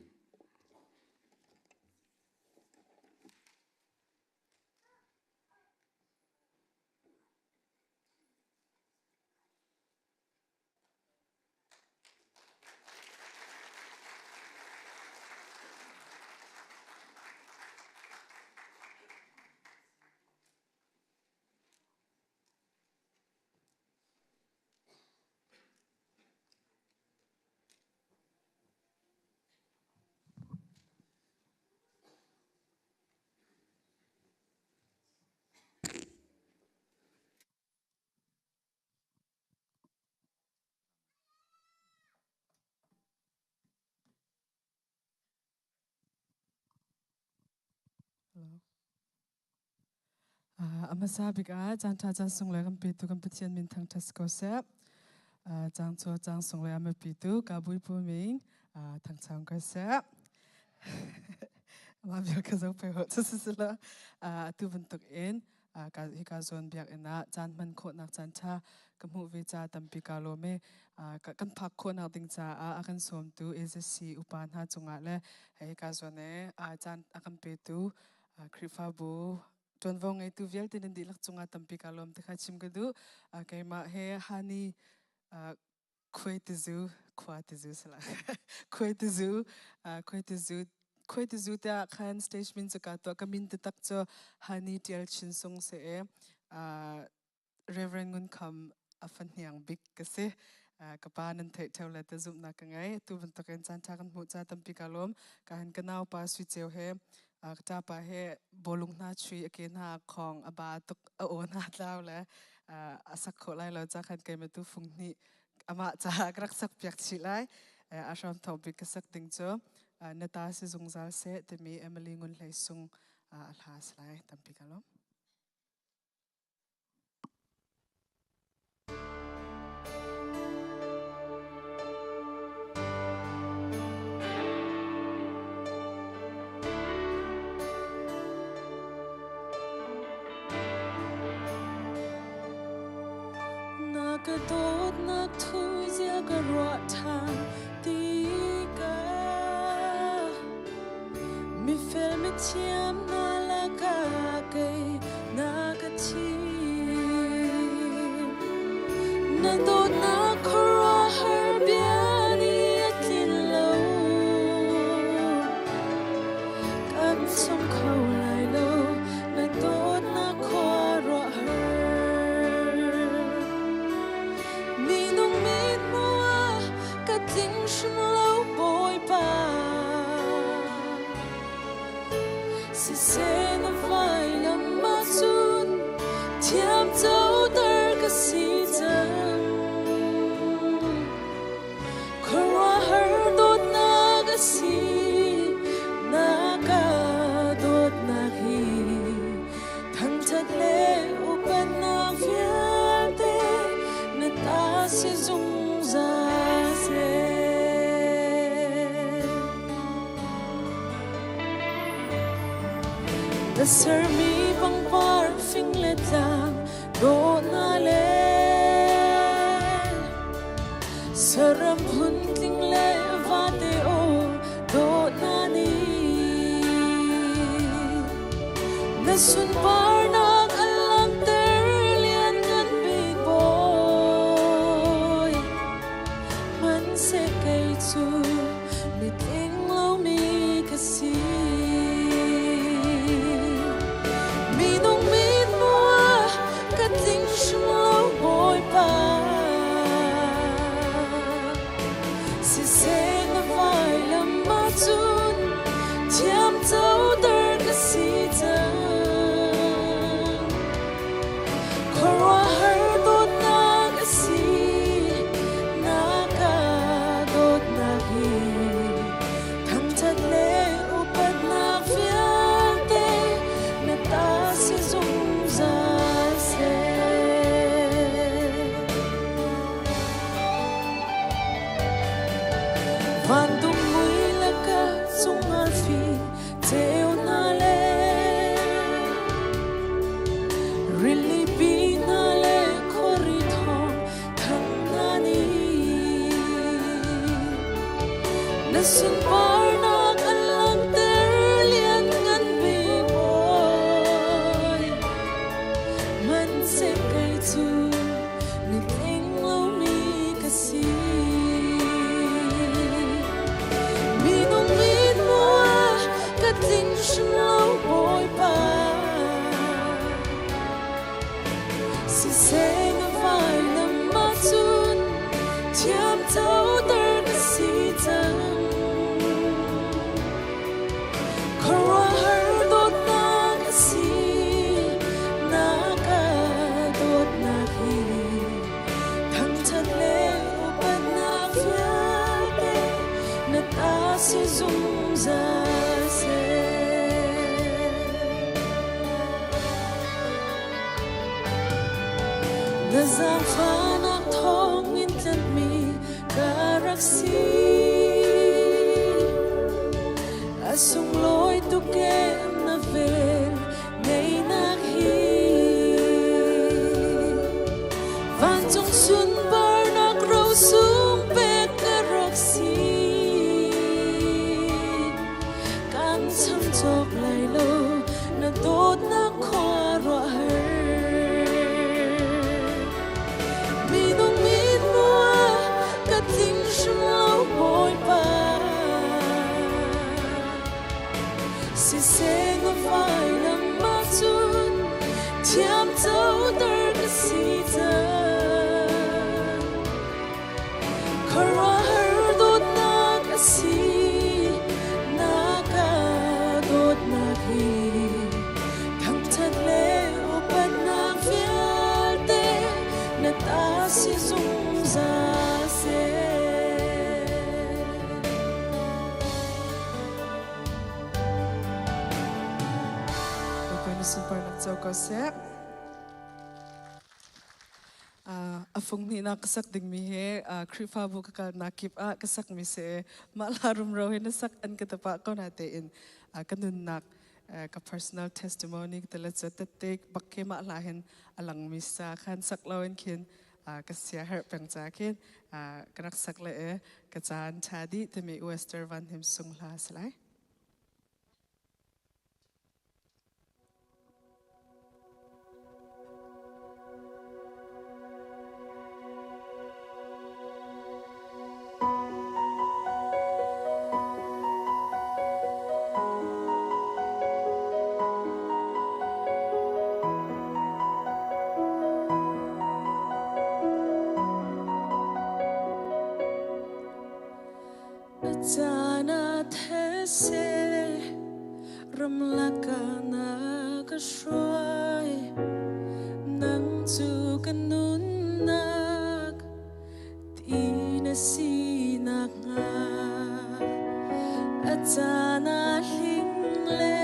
A hmasa bik ah caan ṭha caan sunglawi kan petu kan Pathian min thangṭhat si ko seh. Cang cu cang sunglawi a mipitu ka buipu min thangchang ko seh. Mah vial ka zo pe ho cu si lo. Atu bantuk in hika zawn biakinn ah caan hman khawhnak caan ṭha ka hmuh ve ca tampi kaa lawm i kan phak khawhnak ding caah a kan sawmtu AZC upa hna cungah le hika zawn i caan a kan petu Khrihfabu ṭuanvo ngeitu vialte nan dihlak cungah tampi kaa lawm ti kha chim ka duh. Keimah he Hani khuaitizu khua tizu sala khuaitizu khuaitizu khuaitizu tiah khan stage min cu ka tuah ka min taktak cu Hani Tial Chin Sung si i Reverend Ngun Kham a fahniang bik ka si. Ka pa nan theih theo le te zumhnak ka ngei. Tu bantukin caan ṭha kan hmuh ca tampi ka lawm. Ka han ka nau pa Sui Ceu he ka ṭapa he bawlung hna chui a ke hna khong a ba tuk a aw hna tlau le a sak khawh lai lo ca khan keimah tu fung hnih amah caah ka rak sak piak chih lai. A hram thawk bik ka sak ding cu na ta si zungzal seh timi Emily Ngun Hlei Sung a hla si lai. Tampi ka lawm. Na ka dawtnak thuzia ka ruah ṭhan tikah Mifel mithiam na lakah kei na ka thim. Na dawtnak khuaruahhar bia nih a tlin lo. Kan sung kho lai lo, na dawtnak khuaruahhar. Minung mithmuh ah ka tling hrim lo Bawipa. Siseh na vailam ahcun thiam coter ka si cang. Khuaruahhar dawtnak a si, na ka dawtnak hi thangṭhat le upatnak vialte na ta si zungzal seh. Na sermi pangpar fing le tlang dawhnak le saram phun tling le vate aw dawhnak nih na sunparnak a langhter lianngan bik Bawi. Hmanhseh kei cu mitling lomi ka si. Minung mithmuh ah ka tling hrim lo Bawipa. Siseh na vailam ahcun thiamcoter ka si cang. sunparnak an langhter lianngan bik Bawi. Hmanhseh kei cu mitling lomi ka si. Minung mithmuh ah ka tling hrim lo Bawipa. Siseh na vailam ahcun thiamcoter ka si cang. Khuaruahhar dawtnak a si, na ka dawtnak hi. Thangṭhat le upatnak vialte na ta si zungzal seh. Na zaangfahnak thawngin tlanhmi ka rak si. A sunglawi tuk ee na vel ngeihnak hi. Vancung sunparnak rosung pek ka rak si. Kan cham cawk lai lo na dawtnak khuaruahhar. Minung mithmuh ah ka tling hrim lo Bawipa. Siseh na vailam ahcun thiamcoter ka si cang. Khuaruahhar dawtnak a si, na ka dawtnak hi. Thangṭhat le upatnak vialte na ta si zungzal seh. Bawipa na sunparnak co ko seh. A fung hnihnak ka sak dingmi he Khrihfabu ka kalnak kip ah ka sakmi si. Mah hla rumro hi na sak an ka tapa ko na tein ka nunnak ka personal testimony ka tala cu tette bak khi mah hla hin a langmi sa khan sak lo in khin ka sia herh peng ca khin ka rak sak le e ka caan tha dih timi Wester Van Him Sung hla si lai. Caan ah these ramlak ah na ka hruai nang cu ka nunnak ti na si nakhnga a caan ah hling le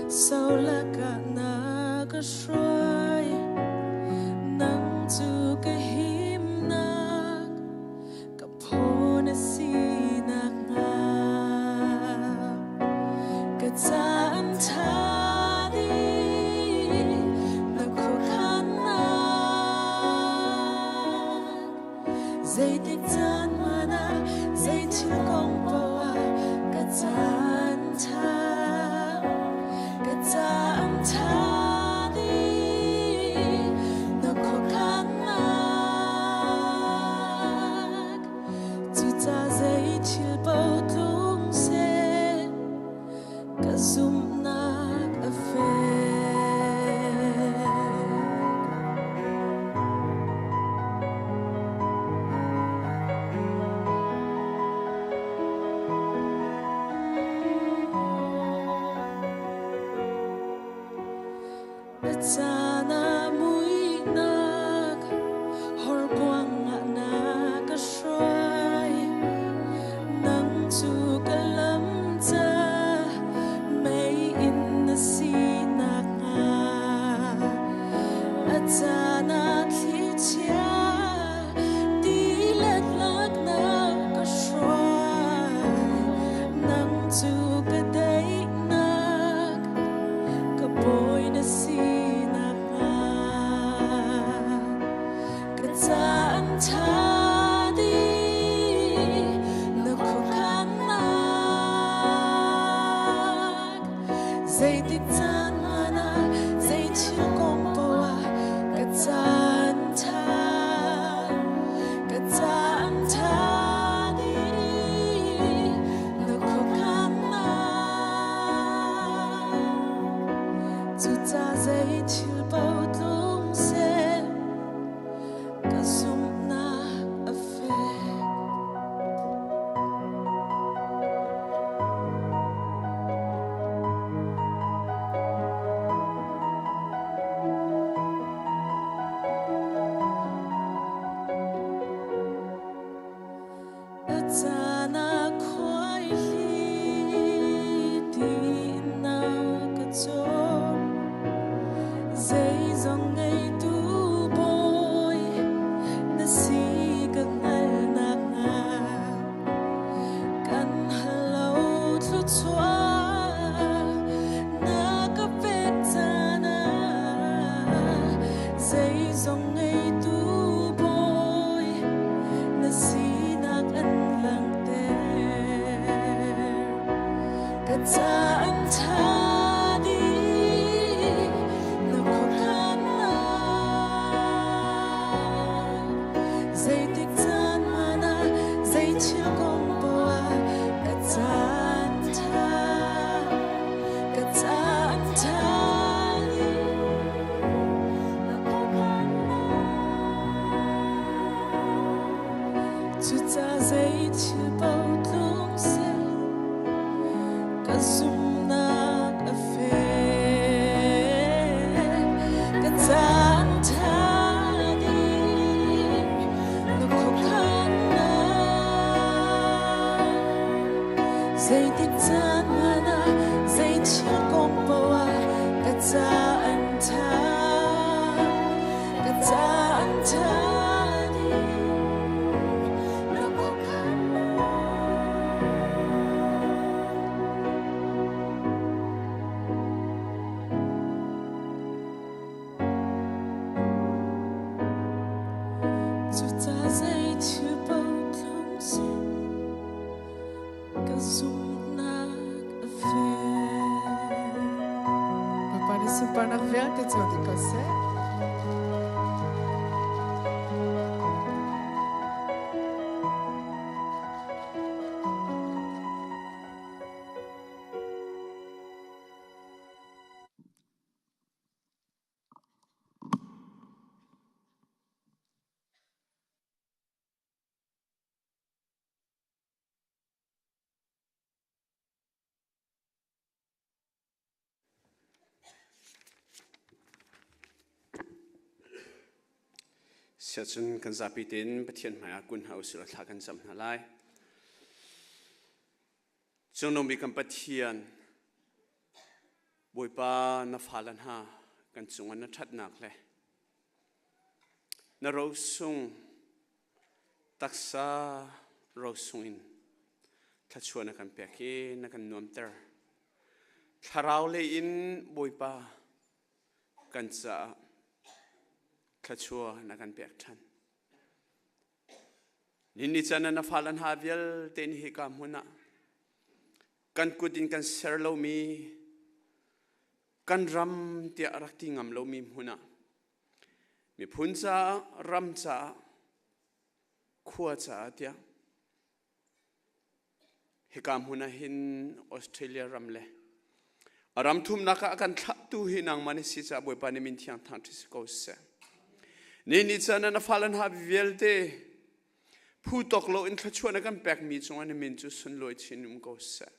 solak ah na ka hruai nang cu ka himnak ka phaw na si nakhnga ka caan ṭha dih na khuakhannak zeitik caan hmanh ah zei thil kong paoh ah ka caan ṭha ka caan ṭha dih na khuakhannak cuca zei thil paoh tlung seh ka zumhnak a fek. A caan ah muihnak horkuang ah na ka hruai nang cu ka lam ca mei in na si nakhnga a caan ah thlichia tilet lak na ka hruai nang cu ka daihnak ka bawi na si nakhnga ka caan ṭha dih na khuakhan caan ṭha, ka caan ṭha dih na khuakhannak. Cuca zei thil paoh tlung seh, ka zumhnak a fek. A caan ah khuaihli tiin na ka cawm. Zeizong ngeitu Bawi na si ka hngalhnak hnga. Kan hal lo thluachuah na ka pek caan ah zeizong ngeitu Bawi na sinak an langhter. Ka caan ṭha dih na khuakhannak. Zeitik caan hmanh ah zei thil kong poah ah ka caan ṭha, ka caan ṭha dih na khuakhannak. Cuca zei thil paoh tlung seh, ka zumhnak a fek. Ka caan ṭha dih na khuakhannak. Zeitik caan hmanh ah, zei thil kong paoh ah ka caan ṭha, ka caan ṭha dih na khuakhannak. Cuca zei thil paoh tlung seh, ka zumhnak a fek. Bawipa nih sunparnak vialte cu dih ko seh. Siahcun kan zapi tein Pathian hmaiah kun hna usih law thla kan cam hna lai. Cungnung bik kan Pathian, Bawipa na fale hna kan cungah na ṭhatnak le na rosung taksa rosung in thluachuah na kan pek i na kan nuamter. Thlarau lei in Bawipa kan caah thluachuah na kan pek ṭhan. Ni can ah na fale hna vialte nih hika hmun ah kan kut in kan ser lomi kan ram tiah rak ti ngam lomi hmun ah miphun caah ram caah khua caah tiah hika hmun ah hin Australia ram le a ram thumnak ah a kan thlahtu hi nangmah na si caah Bawipa nih min thiang thang ṭhi si ko seh. Ni ni caan ah na fale hna vialte phu tawk lo in thluachuah na kan pekmi cungah na min cu sunlawi chin um ko seh.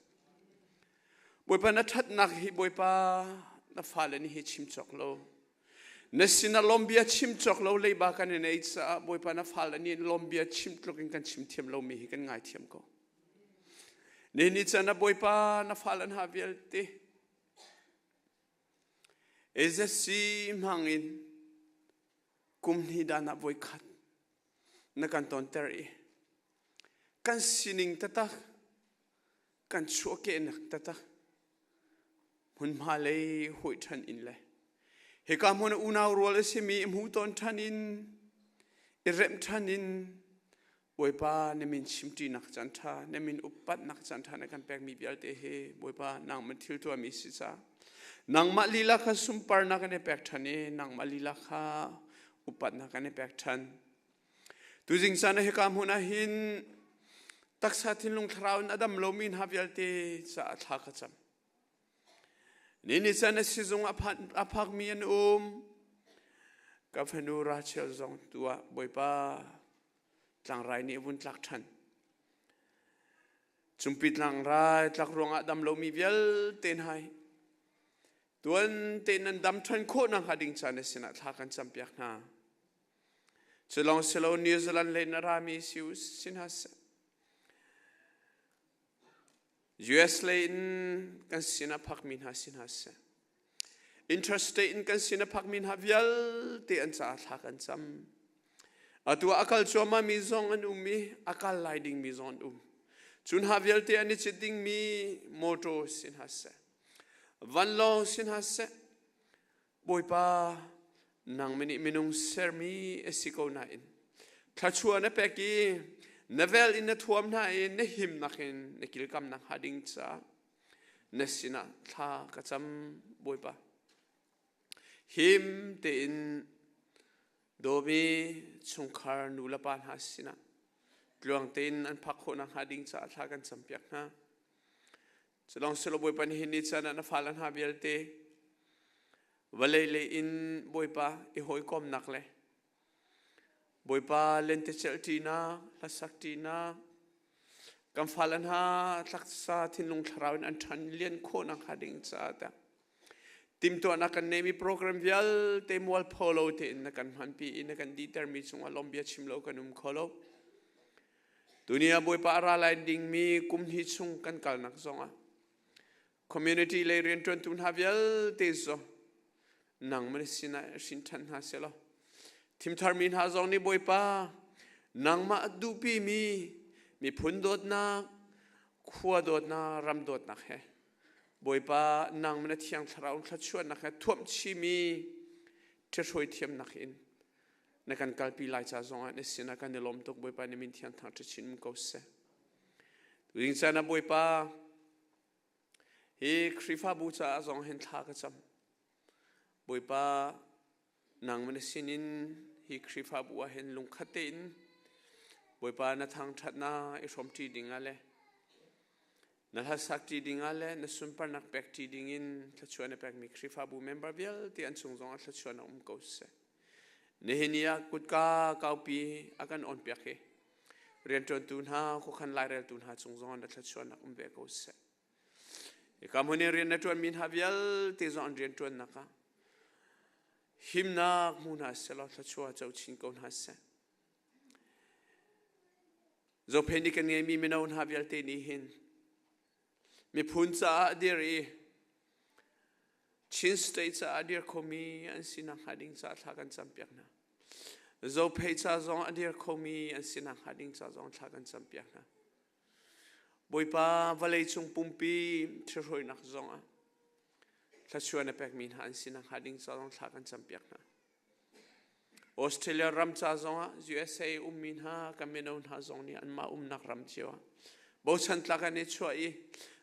Bawipa na ṭhatnak hi Bawipa na fale nih hi chim cawk lo. Na sinah lawmbia chim cawk lo leiba kan in ei caah Bawipa na fale nih lawmbia chim tluk in kan chim thiam lomi hi kan ngaithiam ko. Ni ni caan ah Bawipa na fale hna vialte AZC hmang in kum hnih dan ah voikhat na kan tonter i kan sining taktak kan chuahkehnak taktak hmunhma lei hawih ṭhan in le hika hmun ah unau rual a simi i hmu tawn ṭhan in i remh ṭhan in Bawipa na min chimṭinak caan ṭha na min upatnak caan ṭha na kan pekmi vialte hi Bawipa nangmah thil tuahmi si ca nangmah lila kha sunparnak kan i pek ṭhan i nangmah lila kha Upatnak kan i pek ṭhan. Tuzing caan ah hika hmun ah hin taksa thinlung thlarau in a dam lomi hna vialte caah thla ka cam. Ni ni caan a sizung a phakmi an um. Ka fanu Rachel zong tu ah Bawipa tlangrai nih a vun tlak ṭhan. Cumpi tlangrai tlak ruangah dam lomi vialte hna hi tuan tein nan dam ṭhan khawh nakhnga ding ca na sinah thla kan campiak hna. Cu lawng si lo New Zealand lei na rami si u si hna seh. US lei in kan sin a phakmi hna si hna seh. Interstate in kan sin a phakmi hna vialte an caah thla kan cam. Atu ah a kal cuahmah mi zong an um i a kal lai dingmi zong an um. Cu hna vialte an i cit dingmi motor si hna seh. Vanlawng si hna seh. Bawipa, nang nih minung sermi a si ko nain thluachuah na pek i na vel in na thuam hna i na himnak in na kilkamnak hnga ding caah na sinah thla ka cam Bawipa. Him tein dawmi chungkhar nu le pa hna sinah tluang tein an phak khawh nakhnga ding caah thla kan campiak hna. Culawng silo Bawipa nihin ni caan ah na fale hna vialte vawlei lei in Bawipa i hawikomnak le Bawipa lentecelh ṭinak, hlasak ṭinak, kan fale hna taksa thinlung thlarau in an ṭhan lian khawh nakhnga ding caah dah timhtuahnak kan neimi program vialte mualpho lo tein na kan hmanpi i na kan dihtermi cungah lawmbia chim lo kan um kho lo. Tuni ah Bawipa a ra lai dingmi kum hnih chung kan kalnak zongah community lei rianṭuantu hna vialte zong nangmah sinah hrin ṭhan hna selaw thimtharmi hna zong nih Bawipa nangmah duhpimi miphun dawtnak khua dawtnak ram dawtnak he Bawipa nangmah na thiang thlarau thluachuahnak he thuamhchihmi ṭhihruai thiamnak in na kan kalpi lai ca zongah na sinah kan i lawm tuk Bawipa na min thiang thang chin um ko seh. Tuing caan ah Bawipa hi Khrihfabu caah zong hin thla ka cam. Bawipa nangmah na sinin hi Khrihfabu ah hin lungkhat tein Bawipa na thangṭhatnak i hrawmṭi ding ah le na hlasak ṭi ding ah le na sunparnak pek ṭi ding in thluachuah na pekmi Khrihfabu member vialte an chung zongah thluachuah na um ko seh. Nihin ni ah kutka kaupi a kan onpiak hi rianṭuantu hna, khuakhan laireltu hna cung zongah na thluachuahnak um ve ko seh. Hika hmun i rian na ṭuanmi hna vialte zong an rianṭuannak ah himnak hmu hna seh law thluachuah co chin ko hna seh. Zophei nih kan ngeimi mino hna vialte nih hin miphun caah dir i Chin State caah dir khomi an si nakhnga ding caah thla kan campiak hna. Zophei ca zong a dir khomi an si nakhnga ding ca zong thla kan campiak hna. Bawipa vawlei cung pumpi thilhruainak zong ah thluachuah na pekmi hna an si nakhnga ding ca zong thla kan campiak hna. Australia ram ca zongah USA ummi hna kan mino hna zong nih anmah umnak ram cio ah bochan tlak an i chuah i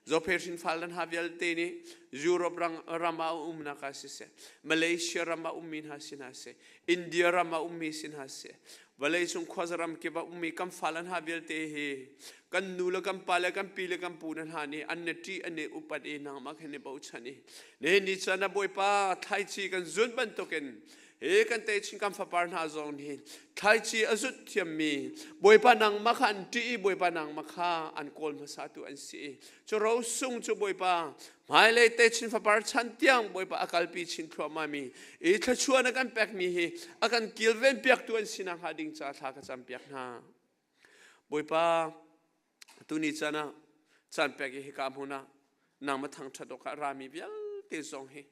Zophei hrinfal hna vialte nih Europe ram ah umnak ah siseh Malaysia ram ah ummi hna si hna seh India ram ah ummi si hna seh vawleicung khuaza ram kip ah ummi kan fale hna vialte hi kan nu le kan pa le kan pi le kan pu hna nih an na ṭih an i upat i nangmah khan i bochan i nihin ni caan ah Bawipa thlaici kan zun bantukin hi kan techin kan fapar hna zong nih thlaici a zut thiammi Bawipa nangmah kha an ṭih i Bawipa nangmah kha an kawl hmasa tu an si i cu rosung cu Bawipa hmailei techin fapar chan tiang Bawipa a kalpi chin thluahmah mi i thluachuah na kan pekmi hi a kan kilven piaktu an si nakhnga ding ca thla ka cam piak hna. Bawipa tuni caan ah caan pek i hika hmun ah nangmah thangṭhat awkah rami vialte zong hi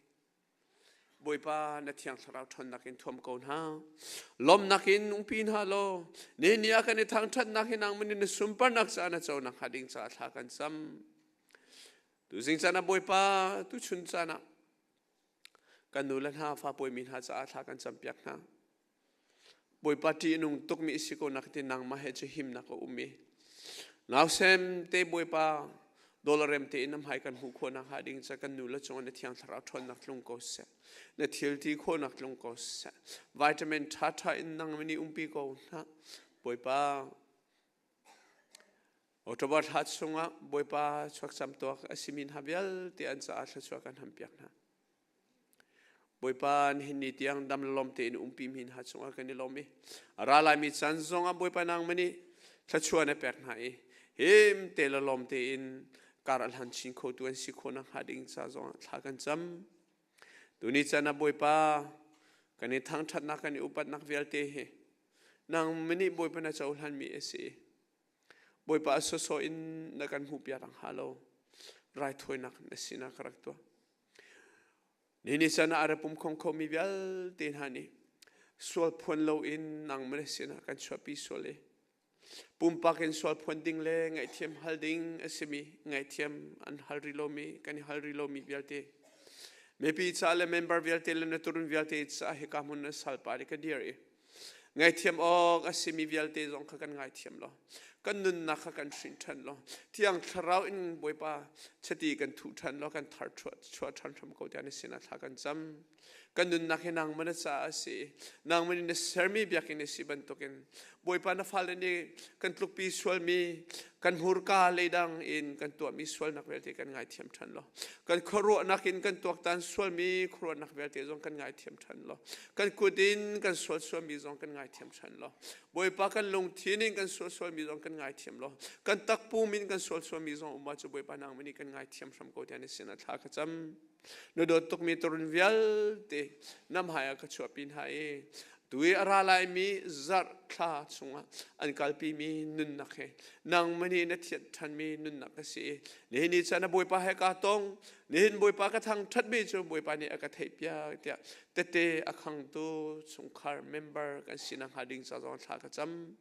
Bawipa na thiang thlarau ṭhawnnak in thuam ko hna. Lawmnak in nungpi hna law ni ni ah kan i thangṭhatnak hi nangmah nih na sunparnak caah na co nakhnga ding caah thla kan cam. Tuzing caan ah Bawipa tuchun caan ah kan nu le hna fa pawimi hna caah thla kan campiak hna. Bawipa ṭih a nung tukmi si ko nak ti nangmah he cu himnak a um i nausem te Bawipa Dollar rem tein na hmai kan hmuh khawh nakhnga ding ca kan nu le cungah na thiang thlarau ṭhawnnak tlung ko seh. Na thil ti khawhnak tlung ko seh. Vitamin ṭhaṭha in nang nih umpi ko hna. Bawipa, October thla chungah Bawipa chuakcam tuak a simi hna vialte an caah thluachuah kan hampiak hna. Bawipa nihin ni tiang dam le lawm tein umpi mi hna cungah kan i lawm i a ra laimi caan zongah Bawipa nangmah nih thluachuah na pek hna i him te le lawm tein kar a hlan chin khotu an si khawh nakhnga ding ca zongah thla kan cam. Tuni caan ah Bawipa kan i thangṭhatnak kan i upatnak vialte hi nang nih Bawipa na cohlanmi a si. Bawipa a sawsawh in na kan hmuhpiak ang hnga lo. Raithawinak na sinah ka rak tuah. Ni ni caan ah a ra pum khong khomi vialte hna nih sual phuan loin nangmah na sinah kan chuahpi sual i pumpak in sual phuan ding le ngaihthiam hal ding a simi ngaihthiam an hal rih lomi kan i hal rih lomi vialte mipi ca le member vialte le na turun vialte ca hika hmun na salpa nih ka dir i Ngaihthiam awk a simi vialte zong kha kan ngaithiam law kan nunnak kha kan hrin ṭhan law Thiang Thlarau in Bawipa chiti kan thuh ṭhan law kan thar chuah ṭhan hram ko tiah na sinah thla kan cam. Kan nunnak hi nangmah na caah a si. Nangmah nih na sermi biakinn a si bantukin Bawipa na fale nih kan tlukpi sualmi kan hmurka leidang in kan tuahmi sualnak vialte kan ngaithiam ṭhan law kan khuaruahnak in kan tuaktan sualmi khuaruahnak vialte zong kan ngaithiam ṭhan law kan kut in kan sual sualmi zong kan ngaithiam ṭhan law Bawipa kan lungthin in kan sual sualmi zong kan ngaithiam law kan takpum in kan sual sualmi zong um ah cu Bawipa nangmah nih kan ngaithiam hram ko tiah na sinah thla ka cam na dawt tukmi turun vialte na hmai ah ka chuahpi hna i Tu i a ra laimi zarh thla chungah an kalpimi nunnak he nangmah nih na thianh ṭhanmi nunnak a si i nihin ni caan a Bawipa he kaa tong nihin Bawipa ka thangṭhatmi cu Bawipa nih a ka theihpiak tiah tete a khangtu chungkhar member kan si nakhnga ding ca zong thla ka cam.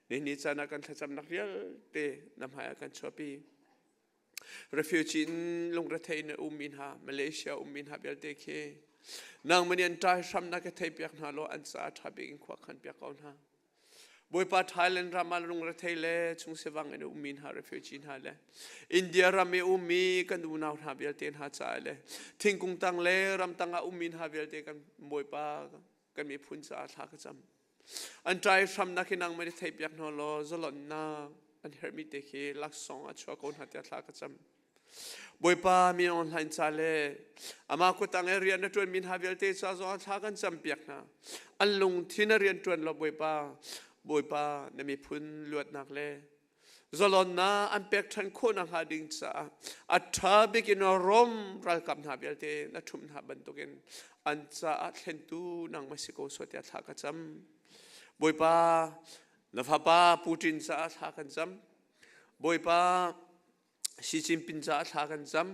Nihin ni caan ah kan thlacamnak vialte na hmaiah kan chuahpi. Refugee in lungrethei in a ummi hna, Malaysia ummi hna vialte khi nangmah nih an ṭai hramnak ka theipiak hna law an caah ṭha bik in khua khan piak ko hna. Bawipa Thailand ram ah lungrethei le chungsivang in a ummi hna refugee hna le India ram i ummi kan unau hna vialte hna caah le thingkung tang le ramtang ah ummi hna vialte kan Bawipa kan miphun caah thla ka cam. An ṭai hramnak hi nangmah nih theihpiak hna law zalonnak an herhmi te khi laksawng a chuah ko hna tiah thla ka cam. Bawipa mi online ca le amah kutang i rian a ṭuanmi hna vialte ca zong thla kan campiak hna. An lungthin a rian ṭuan law Bawipa, Bawipa na miphun luatnak le zalonnak an pek ṭhan khawh nakhnga ding caah a ṭha bik in Rom ralkap hna vialte na ṭhumh hna bantukin an caah thlentu nangmah si ko sawh tiah thla ka cam. Bawipa, na fapa Putin caah thla kan cam. Bawipa, Xi Jinping caah thla kan cam.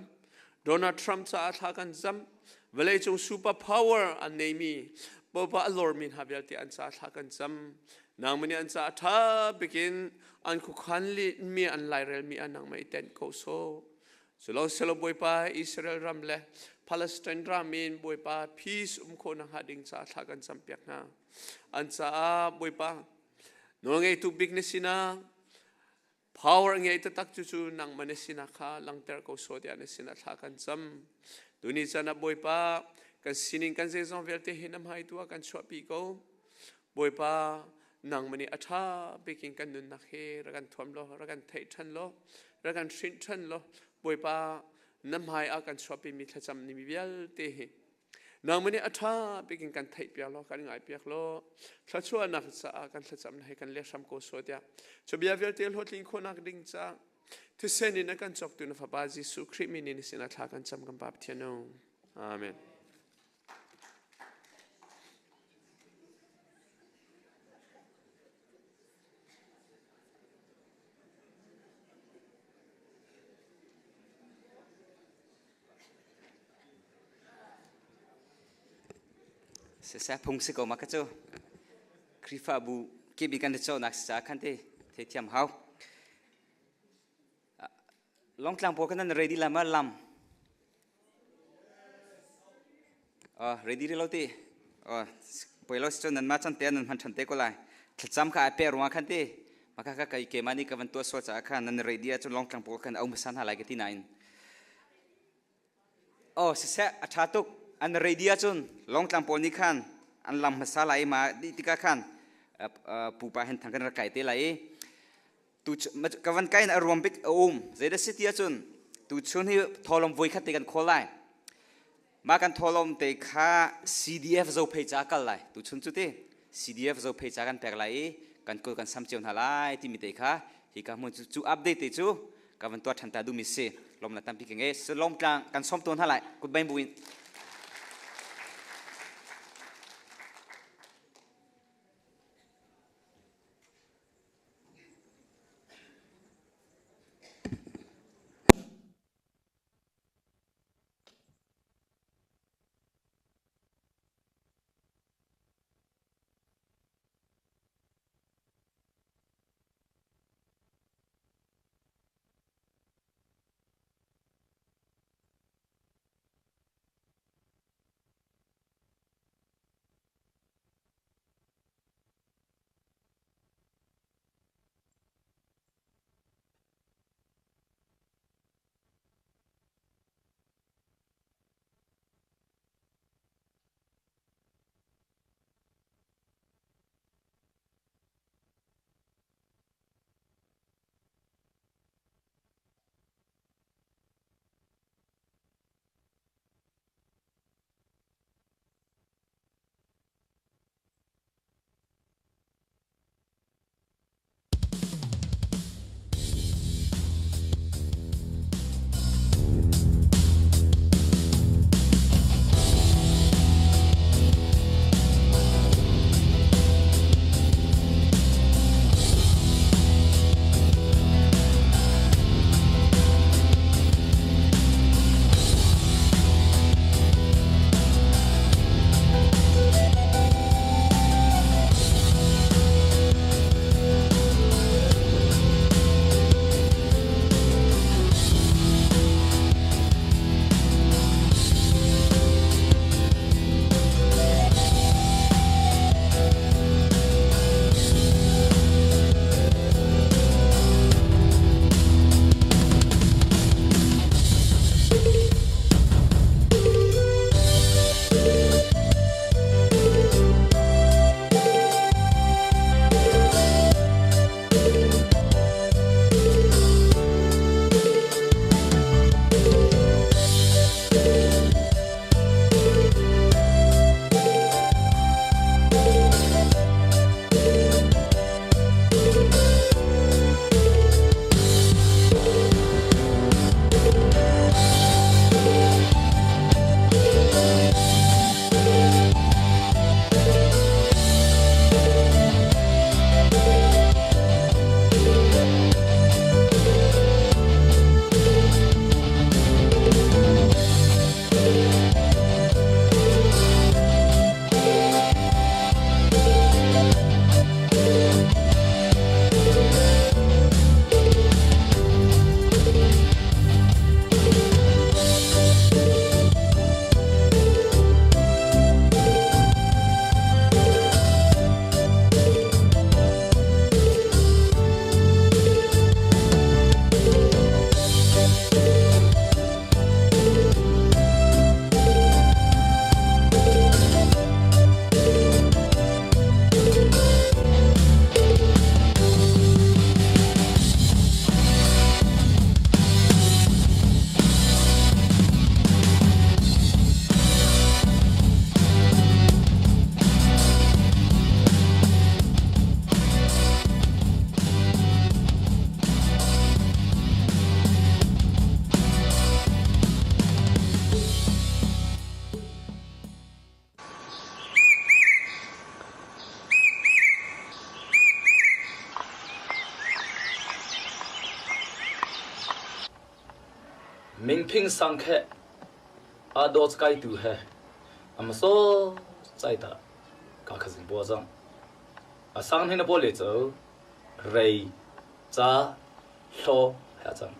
Donald Trump caah thla kan cam. Vawleicung super power an neimi Bawipa a lormi hna vialte an caah thla kan cam. Nangmah nih an caah ṭha bikin an khuakhan mi an lairelmi ah nangmah i tenh ko sawh. Culo selo Bawipa Israel ram le Palestine ram in Bawipa peace um khawh nakhnga ding caah thla kan campiak hna. An caah Bawipa nawlngeitu bik na sinah Power ngei taktak cu cu nangmah na sinak kha langhter ko sawh tiah na sinah thla kan cam. Tuni caan ah Bawipa kan sining kan zeizong vialte hi na hmai tu ah kan chuahpi ko. Bawipa nangmah nih a ṭha bik in kan nunnak hi rak kan thuam law, rak kan theih ṭhan law, rak kan hrinh ṭhan law, Bawipa na hmai ah kan chuahpimi thlacam ni vialte hi Nangmah nih a ṭha bik in kan theihpiak law kan ngaihpiak law thluachuahnak caah kan thlacamnak he kan lehram ko sawh tiah cu bia vialte hlawhtlin khawhnak ding caah thisen in a kan cawktu na Fapa Jesuh Khrih min in sinah thla kan cam kan Pa Pathian o. Amen. Siseh phung si ko ma ka cu. Khrihfabu kip i kan i cawhnak si caah khan te theithiam hau. Longtlang pawl kan nan ready la ma lam? Ready ri lo ti. Poi lo si cun nan mah chan te nan hman than te ko lai. Thlacam kha ai pe ruang khan ti. Maka ka kai ke mani ka van tua sual caah khan nan rei dia cun longtlang pawl khan au hmasa hna lai ka ti nain. Oh siseh a ṭha tuk an rei dia cun longtlang pawl nih khan an lam hmasa lai ma dih tikah khan pupa hen thang kan rak kai te lai i tu ka van kai in a ruam bik a um zeidah si ti ahcun tu chun hi tholom voi khat te kan khawl lai mah kan tholom te kha CDF zophei ca kal lai tu chun cu ti CDF zophei ca kan pek lai i kan kul kan sam cio hna lai timi te kha hi ka hmun cu update te cu ka van tuah ṭhan ta duhmi si lom la tampi ka ngei lom tlang kan som tawn hna lai kut bain buin Mingphing sang khe a dawt kai tu he ama so chai ta ka khazing bo zang a sang hin bo le cho rei cha hlo ha chang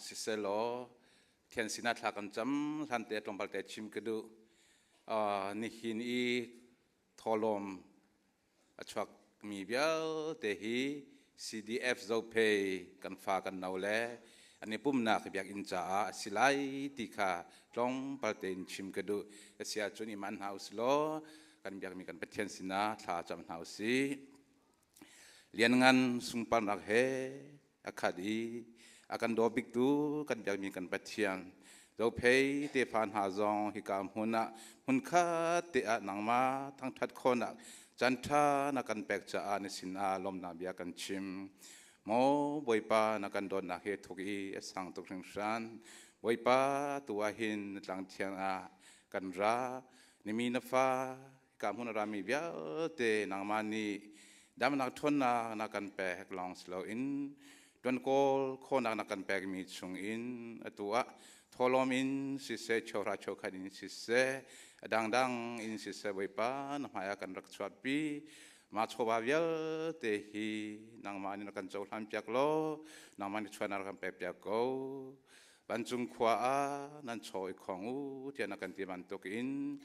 Siselaw Thian sinah thla kan cam hlan te tlawmpal te chim ka duh. Nihin i thawlawm a chuak mi vialte hi CDF Zophei kan fa kan no le an i pumnak biakinn caah a si lai ti kha tlawmpal tein chim ka duh. A si ahcun i man hna usilaw kan biakmi kan Pathian sinah thla cam hna usih. Lianngan sungparnak he a khat i a kan daw biktu kan biakmi kan Pathian Zophei tefa hna zong hika hmun ah hmunkhat te ah nangmah thangṭhat khawhnak caanṭha na kan pek caah na sinah lawmhnak bia kan chim. Maw Bawipa na kan dawtnak hi thuk i a sang tuk hringhran. Bawipa tu ah hin na tlang thiang ah kan ra. Na mi na fa Hika hmun a rami vialte nangmah nih damnak ṭhawnnak na kan pek lawng si loin ṭuan kawl khawhnak na kan pekmi chungin atu ah thawhlawm in siseh cheuhra cheukhat in siseh a dangdang in siseh Bawipa na hmaiah kan rak chuahpi. Mah chawva vialte hi nangmah nih na kan cohlan piak law nangmah nih chuahnak kan pek piak ko. Vancung khua ah nan chaw i khong u tiah na kan ti bantukin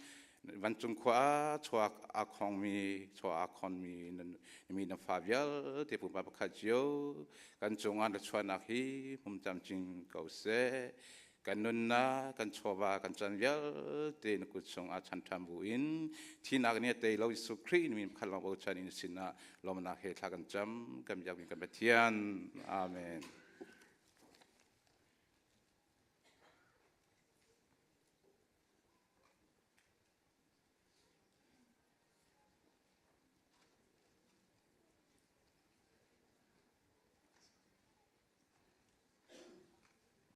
vancung khua ah chuak a khongmi chaw a khonmi mi na fa vialte pumpak pakhat cio kan cungah na chuahnak hi hum camcin ko seh. Kan nunnak kan chawva kan chan vialte na kut chungah chan ṭhan bu in thinak nih a tei lo Jesuh Khrih min khat lawng bochan in sinah lawmnak he thla kan cam kan biakmi kan Pathian. Amen.